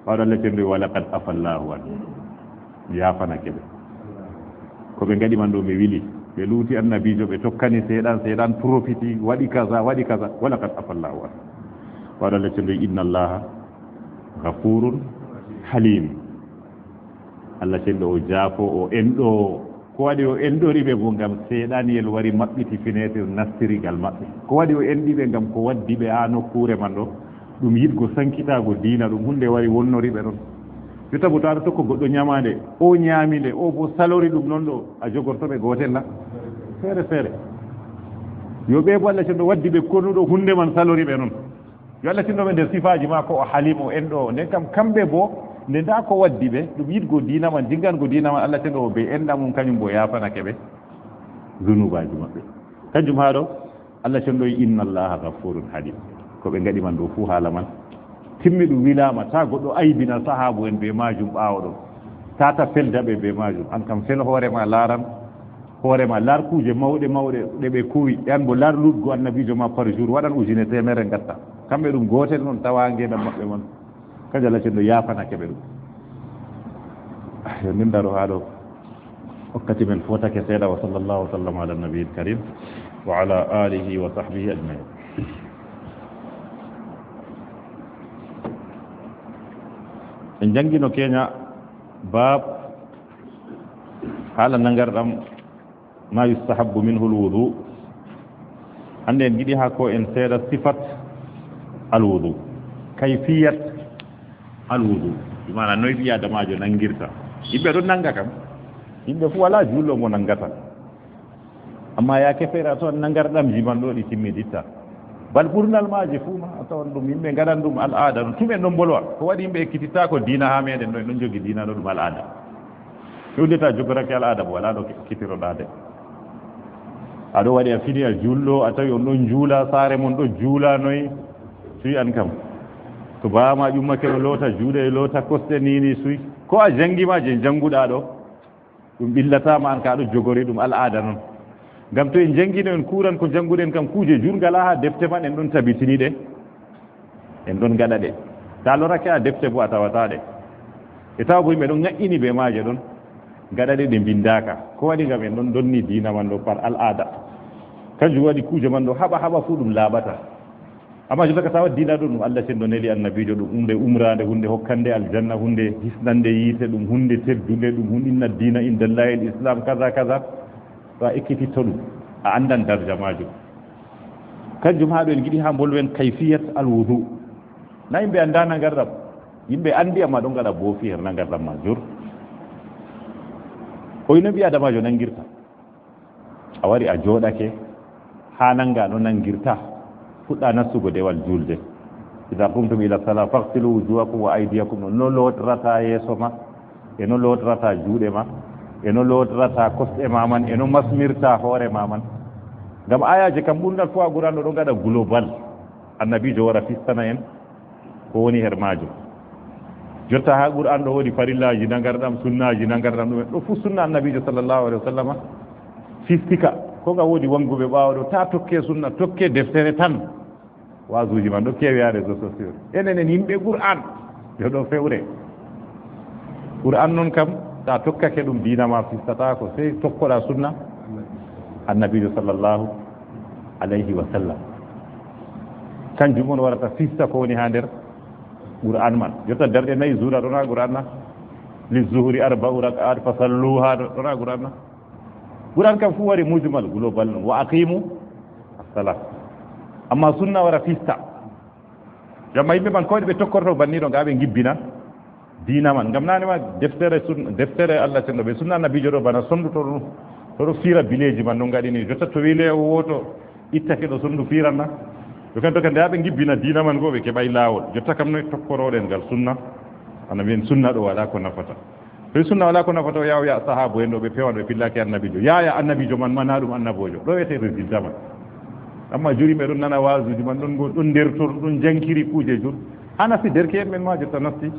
Ɓawɗo Allah cenɗo wi, "Wa laqad afallahu anhu." Mi yaafanake ɓe. Ko ɓe ngaɗi man ɗo mi wili. Ɓe luuti annabiijo, ɓe tokkani seeɗan, seeɗan profiti, waɗi kaza, waɗi kaza. "Wa laqad afallahu anhu." Ɓawɗo Allah cenɗo wi, "Inna Allaha ghafurun halim." Allah cenɗo o jaafo, o enɗo. Ko waɗi o enɗori ɓe bo? Ngam seeɗaniyel wari maɓɓiti fineetir nastiri gal maɓɓe. Ko waɗi o enɗi ɓe? Ngam ko waddi ɓe haa nokkuure man ɗo, ɗum yiɗgo sankitaago diina, ɗum hunde wari wonnori ɓe ɗon. Jotta bo to aɗa tokko goɗɗo nyamaande, o nyami nde, o bo salori ɗum non ɗo, a jogorto ɓe gootel na? Feere feere. Yo ɓe bo Allah cenɗo waddi ɓe konuɗo hunde man salori ɓe non. Yo Allah tinno ɓe nder sifaaji maako, o Halim, o enɗo. Nden kam kamɓe bo, nde nda ko waddi ɓe, ɗum yiɗgo diina man, jingango diina man, Allah tinno ɓe enɗa mum, kañum bo yaafanake ɓe zunubaaji maɓɓe. Kanjum haa ɗo, Allah tinno, "Inna Allaha ghafurun halim." Ko ɓe ngaɗi man ɗo fuu haala man timmi, ɗum wilaama, ta goɗɗo aybina sahaabu en be maajum ɓaawo ɗon. Ta ta felda ɓe be maajum. An kam fel hoore ma, laaran hoore ma, laar kuuje mawɗe mawɗe ɗe ɓe kuwi, e an bo laar luutgo annabiijo ma par jour, waɗan ujine teemere ngatta. Kamɓe ɗum gootel non, tawa ngeendam maɓɓe man. Kanjum Allah cenɗo yaafanake ɓe ɗum. Ah, yo min ndaro haa ɗo. Wakkati men fotake seeɗa. Wa sallallahu wa sallam ala nabiyil karim wa ala alihi wa sahbihi ajmain. En janngino keña baab haala nangarɗam. Ma yustahabbu minhu alwudu. Hannde en ngiɗi haa ko en seeɗa sifat alwudu, kayfiyat alwudu, bi maana noy ɓii aadamaajo nanngirta. Yimɓe ɗon nannga kam, yimɓe fuu walaa juulɗo mo nanngata. Amma yaake feere a tawan nangarɗamji man ɗo ɗi timmiditta. Bal ɓurnal maaji fuu ma a tawan ɗum yimɓe ngaɗan ɗum al'aada. No tum en ɗon mbolwa, ko waɗi yimɓe ekkitittaako diina haa meɗen ɗo, en ɗon jogi diina ɗo ɗum al'aada. Fewde ta jogorake al'aada bo, walaa ɗo ke-, ekkitiroɗaa de. A ɗo waɗi a fini a juulɗo, a tawi on ɗon juula, saare mon ɗo juula, noy? Suy an kam. To baaba ma ƴummake ɗo loota juuɗe, loota kosɗe, ni, ni, suy. Ko a janngi ma je jannguɗaa ɗo, ɗum ɓillataama an ka ɗo jogori ɗum al'aada non. Ngam to en janngino en kuuran ko jannguɗen kam, kuuje jur ngalaa haa defte man, en ɗon tabitini ɗe. En ɗon ngaɗa ɗe. Ta lorake a defte bo a tawata ɗe. E tawa bo yimɓe ɗon ŋaƴƴini be maaje ɗon. Ngaɗa ɗe ɗe mbinndaaka. Ko waɗi ngam en ɗon donni diina man ɗo par al'aada. Kanjum waɗi kuuje man ɗo haɓa haɓa fuu ɗum laaɓata. Amma jotta ka tawa diina ɗo ɗum Allah cenɗo neli annabiijo, ɗum hunde umraande, hunde hokkande aljanna, hunde hisnande yiite, ɗum hunde teddunde, ɗum hunde inna diina inda Allahil Islam, kaza, kaza. To a ekkititto ɗum, a anndan darja maajum. Kanjum haa ɗo en ngiɗi haa mbolwen kayfiyat alwudu. Na yimɓe anndaana ngarɗam. Yimɓe anndi amma ɗon ngaɗa boofi her na ngarɗam ma jur. Oy no ɓii aadamaajo nanngirta. A wari a jooɗake haa nannga no nanngirta. Fuɗɗa nastugo dewal juulde. Iza qumtum ila sala faghsilu wujuhakum wa aydiyakum. No lootirata yeeso ma. E no lootirata juuɗe ma, e no lootirata kosɗe ma man, e no masmirta hoore ma man. Ngam ayaaje kam ɓurngal fof a Qur'an ɗo ɗo ngaɗa global. Annabiijo wara fistana en ko woni her maajo. Jotta haa Qur'an ɗo woodi farillaaji nangarɗam, sunnaaji nangarɗam, ɗumen ɗo fof sunna annabiijo sallallahu alaihi wasallama fistika. Ko nga woodi wannguɓe ɓaawo ɗo, ta tokke sunna, tokke deftere tan. Waazuuji man ɗo keewi haa réseaux sociaux. Enen en yimɓe Qur'an, yo ɗo fewre. Qur'an non kam, ta tokkake ɗum, diina ma fistataako, sey tokkoɗa sunna annabiijo sallallahu alayhi wa sallam. Kanjum on warata fista ko woni haa nder Qur'an man. Jotta darɗe nayi zuura ɗon haa Qur'an na? Li zuhri arba'u rak'at fasalluha ɗon haa Qur'an na? Qur'an kam fuu wari mujmal, global non. Wa aqimu as-salah. Amma sunna wara fista. Jamma yimɓe man ko waɗi ɓe tokkorto banni ɗo, nga ɓe ngibbina diina man. Ngam nane ma deftere sun-, deftere Allah cenɗo be sunna annabiijo ɗo bana sondu to ɗum, to ɗo fiira bileeji man ɗon ngaɗini. Jotta to wile o woto ittake ɗo sondu fiiran na. Yo kan to kan nde haa ɓe ngibbina diina man go ɓe keɓay laawol. Jotta kam noy tokkoroɗen ngal sunna Ana mbiyen sunna ɗo wala ko nafata. To sunna wala ko nafata, o yaha o yaha sahabo en ɗo ɓe pewan ɓe pillaki annabijo. Yaya annabijo man mana ɗum annabojo. Ɗo wiyete résultat man. Amma juri ɓe ɗon nana waazuji man ɗon go ɗon nder to ɗon jankiri kuje jur. Hana si derke en men ma jotta nasti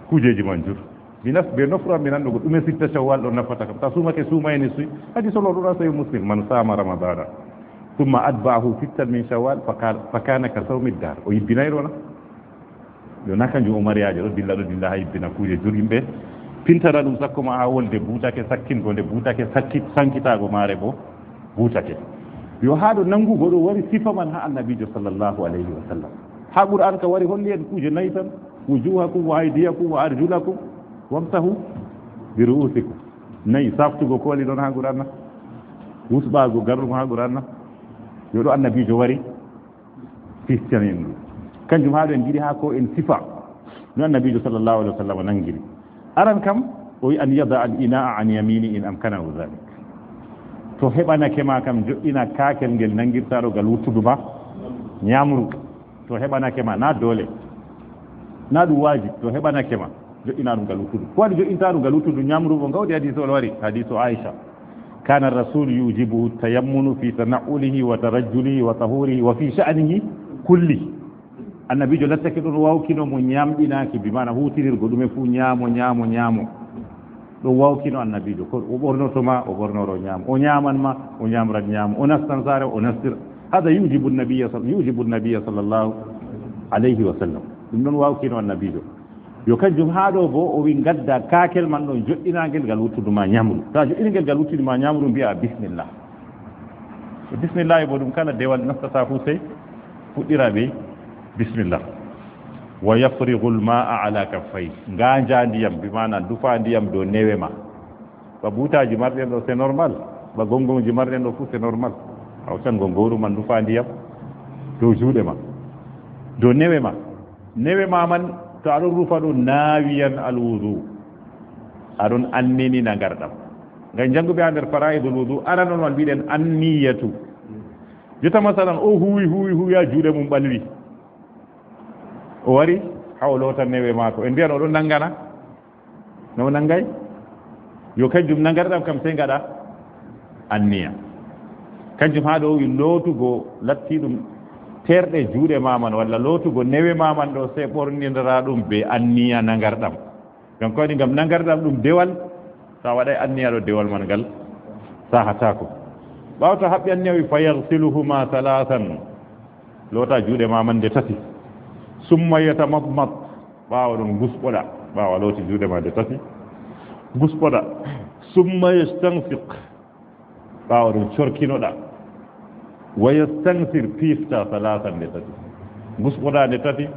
kujeji man jur. Mi nas be nofru am mi nanɗo go ɗume sitta shawwal ɗon nafata kam. Ta sumake sumayni suy. Hadi solo ɗon sayo muslim man sama ramadana. Thumma atba'ahu sittan min shawwal fa kana ka sawmi dar. O yibbinay ɗona. Yo na kanjum o mariyaajo ɗo dilla ɗo dilla ha yibbina kuuje jur yimɓe pintana ɗum sakko ma ha wolde buutake sakkingo nde buutake sakkit sankitaago maare bo buutake. Yo haa ɗo nanngugo ɗo wari sifa man ha annabiijo sallallahu alayhi wa sallam. Ha qur'an ka wari holli en kuuje nayi tan. Wujuhakum wa aydiyakum wa arjulakum wamsahu bi ru'usikum. Nayi saftugo kooli ɗon ha qur'an na? Wusɓaago garɗum ha qur'an na? Yo ɗo annabiijo wari. Christian en ɗum kanjum haa ɗo en ngiɗi haa ko en sifa no annabiijo sallallahu alaihi wasallam nangiri. Aran kam o wi an yada al inaa an yamini in amkanahu zalik. To heɓanake ma kam joɗɗina kaakel ngel nangirtaɗo gal wuttudu ma ñamru. To heɓanake ma na doole na ɗum waajib. To heɓanake ma joɗɗina ɗum gal wuttudu ko waɗi joɗɗinta ɗum gal wuttudu ñamru bo ngawdi hadiso wari hadiso aicha. Kana rasul yujibuhu tayammunu fi tana'ulihi wa tarajjulihi wa tahurihi wa fi sha'nihi kulli. Annabijo lattake ɗon wawkino mo ñamɗinaki bi mana hutirirgo ɗume fu ñaamo ñaamo ñaamo. Ɗon wawkino annabijo ko o ɓornoto ma o ɓornoro ñaamo o ñaman ma o ñamran ñaamo o nastan sare o nastir. Hada yujibu nabiya yujibu nabiya sallallahu alayhi wa sallam. Ɗum ɗon wawkino annabijo. Yo kanjum haa ɗo bo o wi ngadda kaakel man ɗon joɗɗinagel ngal wuttudu ma ñamru ta joɗɗini ngel ngal wuttudu ma ñamru mbiya bismillah. Bismillah bo ɗum kala dewal nastata fu sey fuɗɗira be bismillah. Wa yafrigu lmaa ala kaffay nganja ndiyam bi mana dufa ndiyam dow newe ma. Ba butaji marɗen ɗo c'est normal. Ba gongonji marɗen ɗo fu c'est normal. Hawtan gongoru man dufa ndiyam dow juuɗe ma dow newe ma. Newe ma man to aɗon rufa ɗo nawiyan alwudu. Aɗon annini nagarɗam. Ngam jannguɓe ha nder faraidul wudu aran on wal mbiɗen anniyatu. Jotta masalan o huwi huwi huwi ha juuɗe mum ɓalwi. O wari ha o loota newe maako en mbiyan oɗon nangana. No nangay yo kanjum nangarɗam kam sey ngaɗa anniya. Kanjum haa ɗo wi lootugo latti ɗum terɗe juuɗe maman walla lootugo newe maman ɗo sey ɓornidara ɗum be anniya nangarɗam. Ngam ko waɗi ngam nangarɗam ɗum dewal. So a waɗay anniya ɗo dewal man ngal sahatako. Ɓawo to haɓɓi anniya wi fa yagsiluhuma salasan. Loota juuɗe maman nde tati. Summa yatamadmad. Ɓaawo ɗon ngusɓoɗa. Ɓaawo a looti juuɗe ma nde tati. Ngusɓoɗa. Summa yastansiq. Ɓaawo ɗon corkinoɗa. Wa yastansir piifta salaasan nde tati. Ngusɓoɗa nde tati.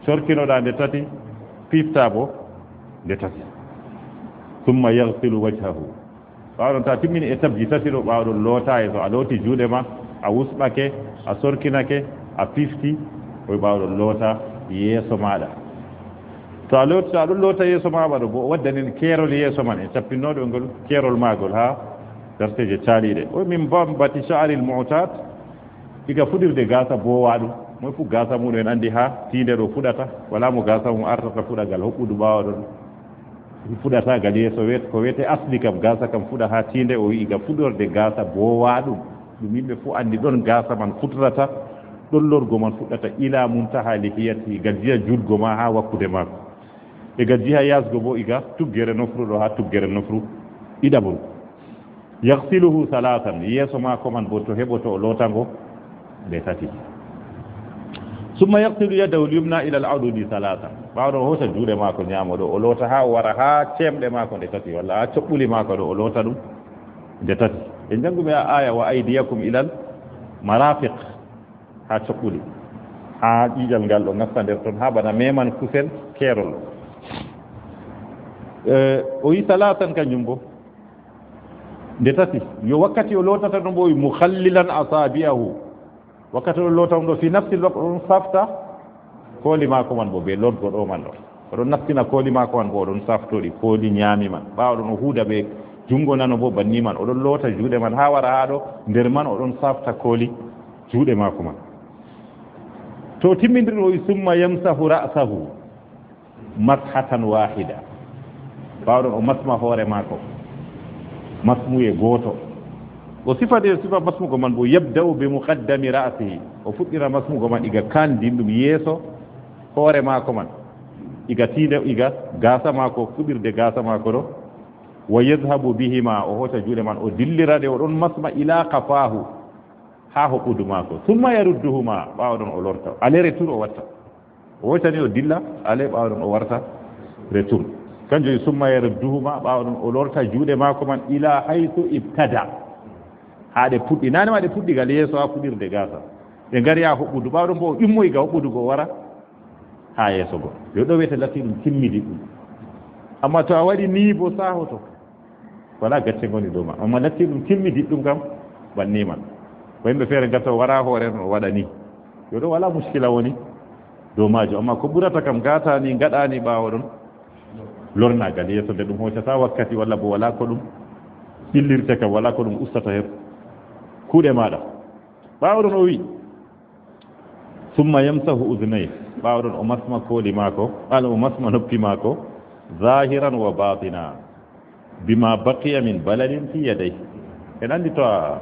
Corkinoɗa nde tati. Piifta bo nde tati. Summa yagsilu wajhahu. Ɓaawo ɗon ta timmini étape ji tati ɗo ɓaawo ɗon loota yeeso a looti juuɗe ma a wusɓake a sorkinake a pifti. Oy ɓaawo ɗon loota yeeso maɗa. To a looti to a ɗon loota yeeso maɗa ɗo bo o waddanen keerol yeeso man en cappinnoɗo ngol keerol magol ha darteje caaliɗe o min bambati sha'ril mu'tad. Iga fuɗirde gasa bowaɗum moy fu gasa muɗum en andi ha tinde ɗo fuɗata wala mo gasa mum artata fuɗagal hoɓɓudu ɓaawo ɗon. Fuɗata gal yeeso wet ko wete asli kam gasa kam fuɗa ha tinde o wi'i ga fuɗorde gasa bowaɗum. Ɗum yimɓe fu andi ɗon gasa man futrata. Ɗon lorgo man fuɗɗata ila muntaha lihiyati gal jiya juɗgo ma ha wakkude mako. E gal jiha yasgo bo iga tuggere nofru ɗo ha tuggere nofru ɗiɗaɓuru. Yagsiluhu salasan yeeso mako man bo to heɓoto o lotango nde tati. Summa yagsilu yadahu lyumna ila al adudi salasan. Ɓawo ɗon o hosa juuɗe mako ñamo ɗo o lota ha o wara ha cemɗe mako nde tati walla ha coɓɓuli mako ɗo o lota ɗum nde tati. E janguɓe a aya wa aydiyakum ilal marafiq. Ha coɓɓuli ha ƴiƴal ngal ɗo nasta nder ton ha bana meman kusel kerol. O yi salasan kanjum bo nde tati. Yo wakkati o lotata ɗum ɓowi mukhallilan asabi'ahu. Wakkati ɗon lota ɗum ɗo fi nafsi lok ɗon safta koli mako man bo be lotgo ɗo man ɗo. Oɗon nastina koli mako man bo oɗon saftoɗi koli ñami man ɓawo ɗon o huuda ɓe jungo nano bo banni man oɗon loota juuɗe man ha wara ha ɗo nder man oɗon safta koli juuɗe mako man. To timmindir ɗo summa yamsahu ra'sahu. Mashatan wahida. Ɓaawo ɗon o masma hoore maako. Masmuye gooto. O sifa de, sifa masmugo man bo, yabda'u bi muqaddami ra'sihi. O fuɗɗira masmugo man iga kandin ɗum yeeso hoore maako man. Iga tiinde, iga gaasa maako, kuɓirde gaasa maako ɗo. Wa yadhhabu bihima, o hooca juuɗe man, o dillira de, o ɗon masma ila qafahu, haa hoɓɓudu maako. Thumma yarudduhuma, ɓaawo ɗon o lorta. Aller retour o watta. O hoocani o dilla, aller ɓaawo ɗon o warta retour. Kanjum woni summa yarudduhuma, ɓaawo ɗon o lorta juuɗe maako man ila haythu ibtada. Haa ɗe puɗɗi. Naane ma ɗe puɗɗi gal yeeso haa fuɗirde gaasa. Ɗe ngari haa hoɓɓudu. Ɓaawo ɗon bo o immoyi ga hoɓɓudu go o wara haa yeeso go. Yo ɗo wiyete latti ɗum timmidi ɗum. Amma to a waɗi nii bo saahoto. Wala gacce ngoni dow ma. Amma latti ɗum timmi diɗɗum kam, banni man. Ko yimɓe feere gasa wara hoore no waɗa ni. Yo ɗo wala muskila woni dow maajo. Amma ko ɓurata kam gata ni, gaɗa ni ɓaawo ɗon. Lornagal yeeso nde ɗum hoccata wakkati walla bo wala ko ɗum ɓillirte kam, wala ko ɗum ustata her kuuɗe maɗa. Ɓaawo ɗon o wi, "Summa yamsahu udhunayhi." Ɓaawo ɗon o masma kooli maako, ala o masma noppi maako, zahiran wa batina, bima baqiya min balalin fi yadayhi. En andi to a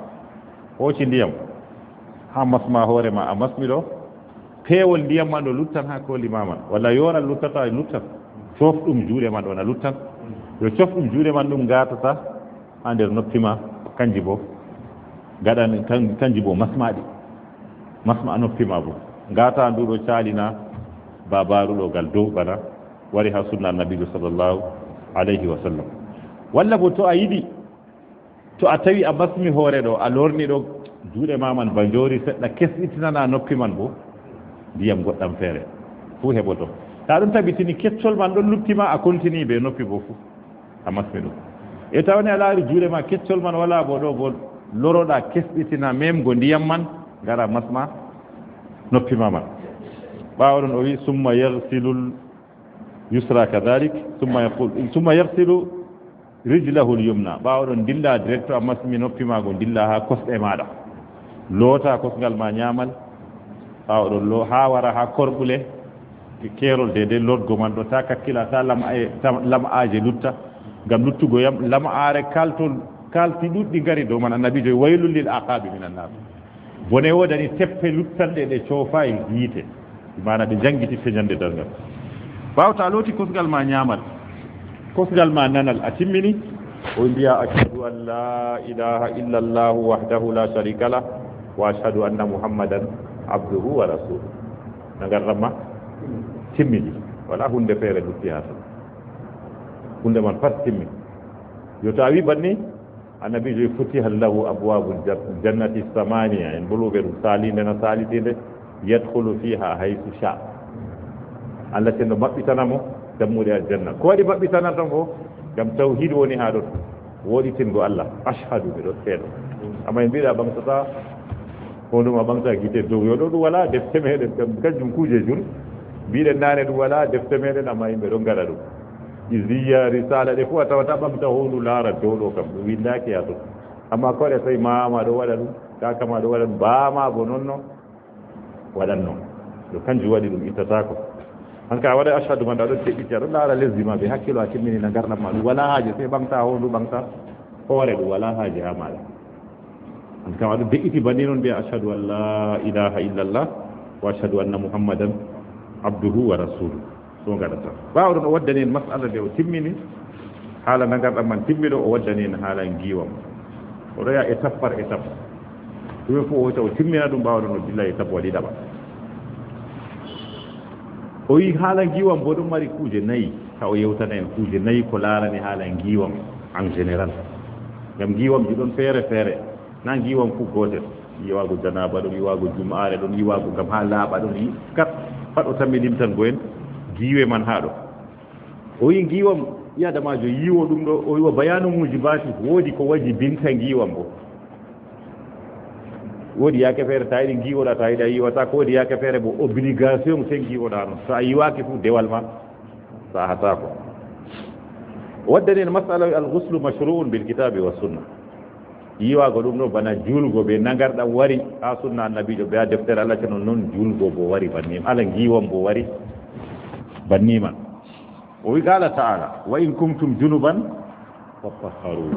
hooci ndiyam, haa masma hoore ma, a masmi ɗo, peewol ndiyam man ɗo luttan haa kooli ma man, walla yoral luttata, luttan, cofɗum juuɗe man ɗon a luttan. Yo cofɗum juuɗe man ɗum ngatata haa nder noppi ma, kanji bo gaɗan, kan-, kanji bo masmaɗi, masma noppi ma bo. Ngata ndu ɗo calina babaru ɗo gal dow bana wari ha sunna Annabijo sallallahu alayhi wa sallam. Walla bo to a yiɗi, to a tawi a masmi hoore ɗo, a lorni ɗo juuɗe ma man ba njori seɗɗa, kesɗitinana noppi man bo ndiyam goɗɗam feere. Fu heɓoto. Ta ɗum tabitini keccol man ɗon lutti ma, a continue be noppi bo fu. A masmi ɗum. E tawani a laari juuɗe ma keccol man wala bo ɗo bo loroɗa kesɗitina memgo ndiyam man, ngara masma noppi ma man. Ɓaawo ɗon o wi, "Summa yaghsilul yusra kadhalik, summa yaqul, summa yaghsilu rijlahul yumna." Ɓaawo ɗon dilla direct, a masmi noppi ma go, dilla ha kosɗe maɗa. Loota kosngal ma nyamal. Ɓaawo ɗon lo-, ha wara ha korɓule. Keerol dede lorgo man ɗo, ta kakkila, ta lam'e-, ta lam'aaje lutta. Ngam luttugo yam, lam'aare kaltol, kalti ɗuɗɗi ngari dow man. Annabijo, "Waylul lil aqabi minan nar." Bone wodani teppe luttanɗe ɗe coofaay yiite. Maana ɗe jangititte nyande darngal. Ɓaawo ta looti kosngal ma nyamal, kosngal ma nanal, a timmini, o mbiya, "Ashhadu an la ilaha illa Allah wahdahu la sharika lah, wa ashhadu anna Muhammadan abduhu wa rasuluh." Na ngarɗam ma timmidi. Wala hunde feere lutti ha ton. Hunde man pat timmi. Yo to a wi banni, Annabijo wi, "Futihat lahu abwabul jan-, jannati samaniya." En bolwuɓe ɗum salinde na salitinde. "Yadkhulu fiha haythu sha." Allah cenɗo maɓɓitana mo dammuɗe aljanna. Ko waɗi maɓɓitanata mo? Ngam tawhid woni ha ɗon. Woɗitingo Allah. "Ashhadu," miɗo seedo. Amma en mbiɗa ɓamtata hondu ma, ɓamta gite dow. Yo ɗo ɗum wala defte meɗen kam, kanjum kuje jur. Mbiɗen nane ɗum wala defte meɗen, amma yimɓe ɗon ngaɗa ɗum. Iziya, risala, ɗe fu a tawata ɓamta hondu laara dow ɗo kam, ɗum windaki ha ton. Amma ko ɗe tawi mama ɗo waɗa ɗum, kaka ma ɗo waɗa ɗum, bama bo nonno waɗanno. Ɗo kanjum waɗi ɗum ittatako. An ka waɗa ashhadu man, ɗa ɗo teɓɓiti, aɗo laara lesdi ma be hakkilo, a timmini na ngarɗam ma. Ɗum wala haaje, sey ɓamta hondu, ɓamta hoore, ɗum wala haaje ha maɗa. An kam aɗo de'iti banni non mbiya, "Ashhadu an la ilaha illallah wa ashhadu anna Muhammadan abduhu wa rasuluh." So ngaɗata. Ɓaawo ɗon o waddani en mas'ala nde o timmini, haala na ngarɗam man timmiɗo, o waddani en haala ngiwam. O ɗo yaha étape par étape. Ɗume fof o hoyta o timmina ɗum, ɓaawo ɗon o dilla étape waɗi ɗaɓa. O yi haala ngiwam bo ɗum mari kuuje nayi, ta o yewtana en kuuje nayi ko laarani haala ngiwam en général. Ngam ngiwamji ɗon feere feere, na ngiwam fu gootel. Yiwaago janaaba ɗon, yiwaago jum'aare ɗon, yiwaago ngam haa laaɓa ɗon, yi-, kat, pat o tammi limtango en giiwe man haa ɗo. O yi ngiwam, ɓii adamaajo yiwo ɗum ɗo, o yiwa bayaanu mujibati, woodi ko wajibinta ngiwam bo. Woodi yaake feere ta yiɗi ngiwoɗa, ta yiɗi a yiwata ko, woodi yaake feere bo obligation sey ngiwoɗa non. To a yiwaaki fu dewal ma sahataako. O waddani en masala wi, "Al-ghuslu mashru'un bil kitabi wa sunna." Yiwaago ɗum ɗo bana juulgo be nangarɗam wari ha sunna annabiijo be ha deftere Allah, ceno non juulgo bo wari banni, ala ngiwam bo wari banni man. O wi, qala ta'ala, "Wa in kuntum junuban fattahharu."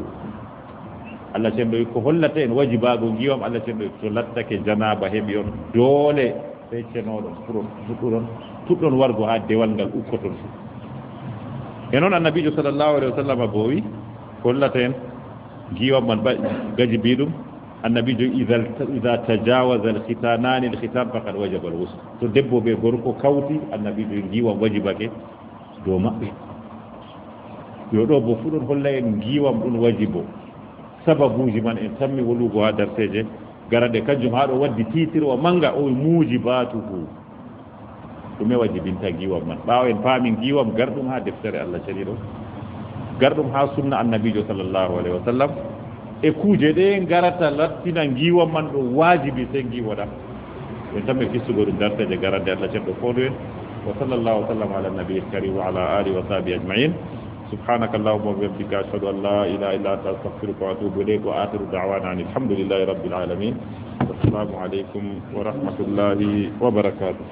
Allah cenɗo wi ko hollata en wajibaago ngiwam, Allah cenɗo wi to lattake janaaba heɓi on, doole sey cenoɗon, puɗon, puɗɗuɗon, puɗɗon wargo haa dewal ngal ukkoton. E noon Annabiijo sallallahu alaihi wa sallam bo wi ko hollata en ngiwam man ba-, gajibiiɗum. Annabiijo, "Idha, idha tajawaza al-khitanani al-khitan faqad wajaba al-ghusl." To debbo be gorko kawti, Annabiijo wi ngiwam wajibake dow maɓɓe. Yo ɗo bo fuu ɗon holla en ngiwam ɗum wajibo. Sababuuji man en tammi wolugo haa darseeje garanɗe, kanjum haa ɗo waddi tiitirwa manga, o wi mujibatuhu. Ɗume wajibinta ngiwam man? Ɓaawo en paami ngiwam garɗum haa deftere Allah ceniiɗo, garɗum haa sunna Annabiijo sallallahu alaihi wa sallam, e kuuje ɗe ngarata lattina ngiwam man ɗo wajibi sey ngiwoɗa. En tammi fistugo ɗum darseeje garanɗe, Allah cenɗo foondu en. Wa sallallahu wa sallam ala nabiyil karim wa ala alihi wa sahbihi ajma'in. Subhanaka Allahumma wa bihamdika, ashhadu an la ilaha illa anta, astaghfiruka wa atubu ilayk. Wa akhiru da'wana anil hamdulillahi rabbil alamin. Wassalamu alaikum wa rahmatullahi wa barakatuh.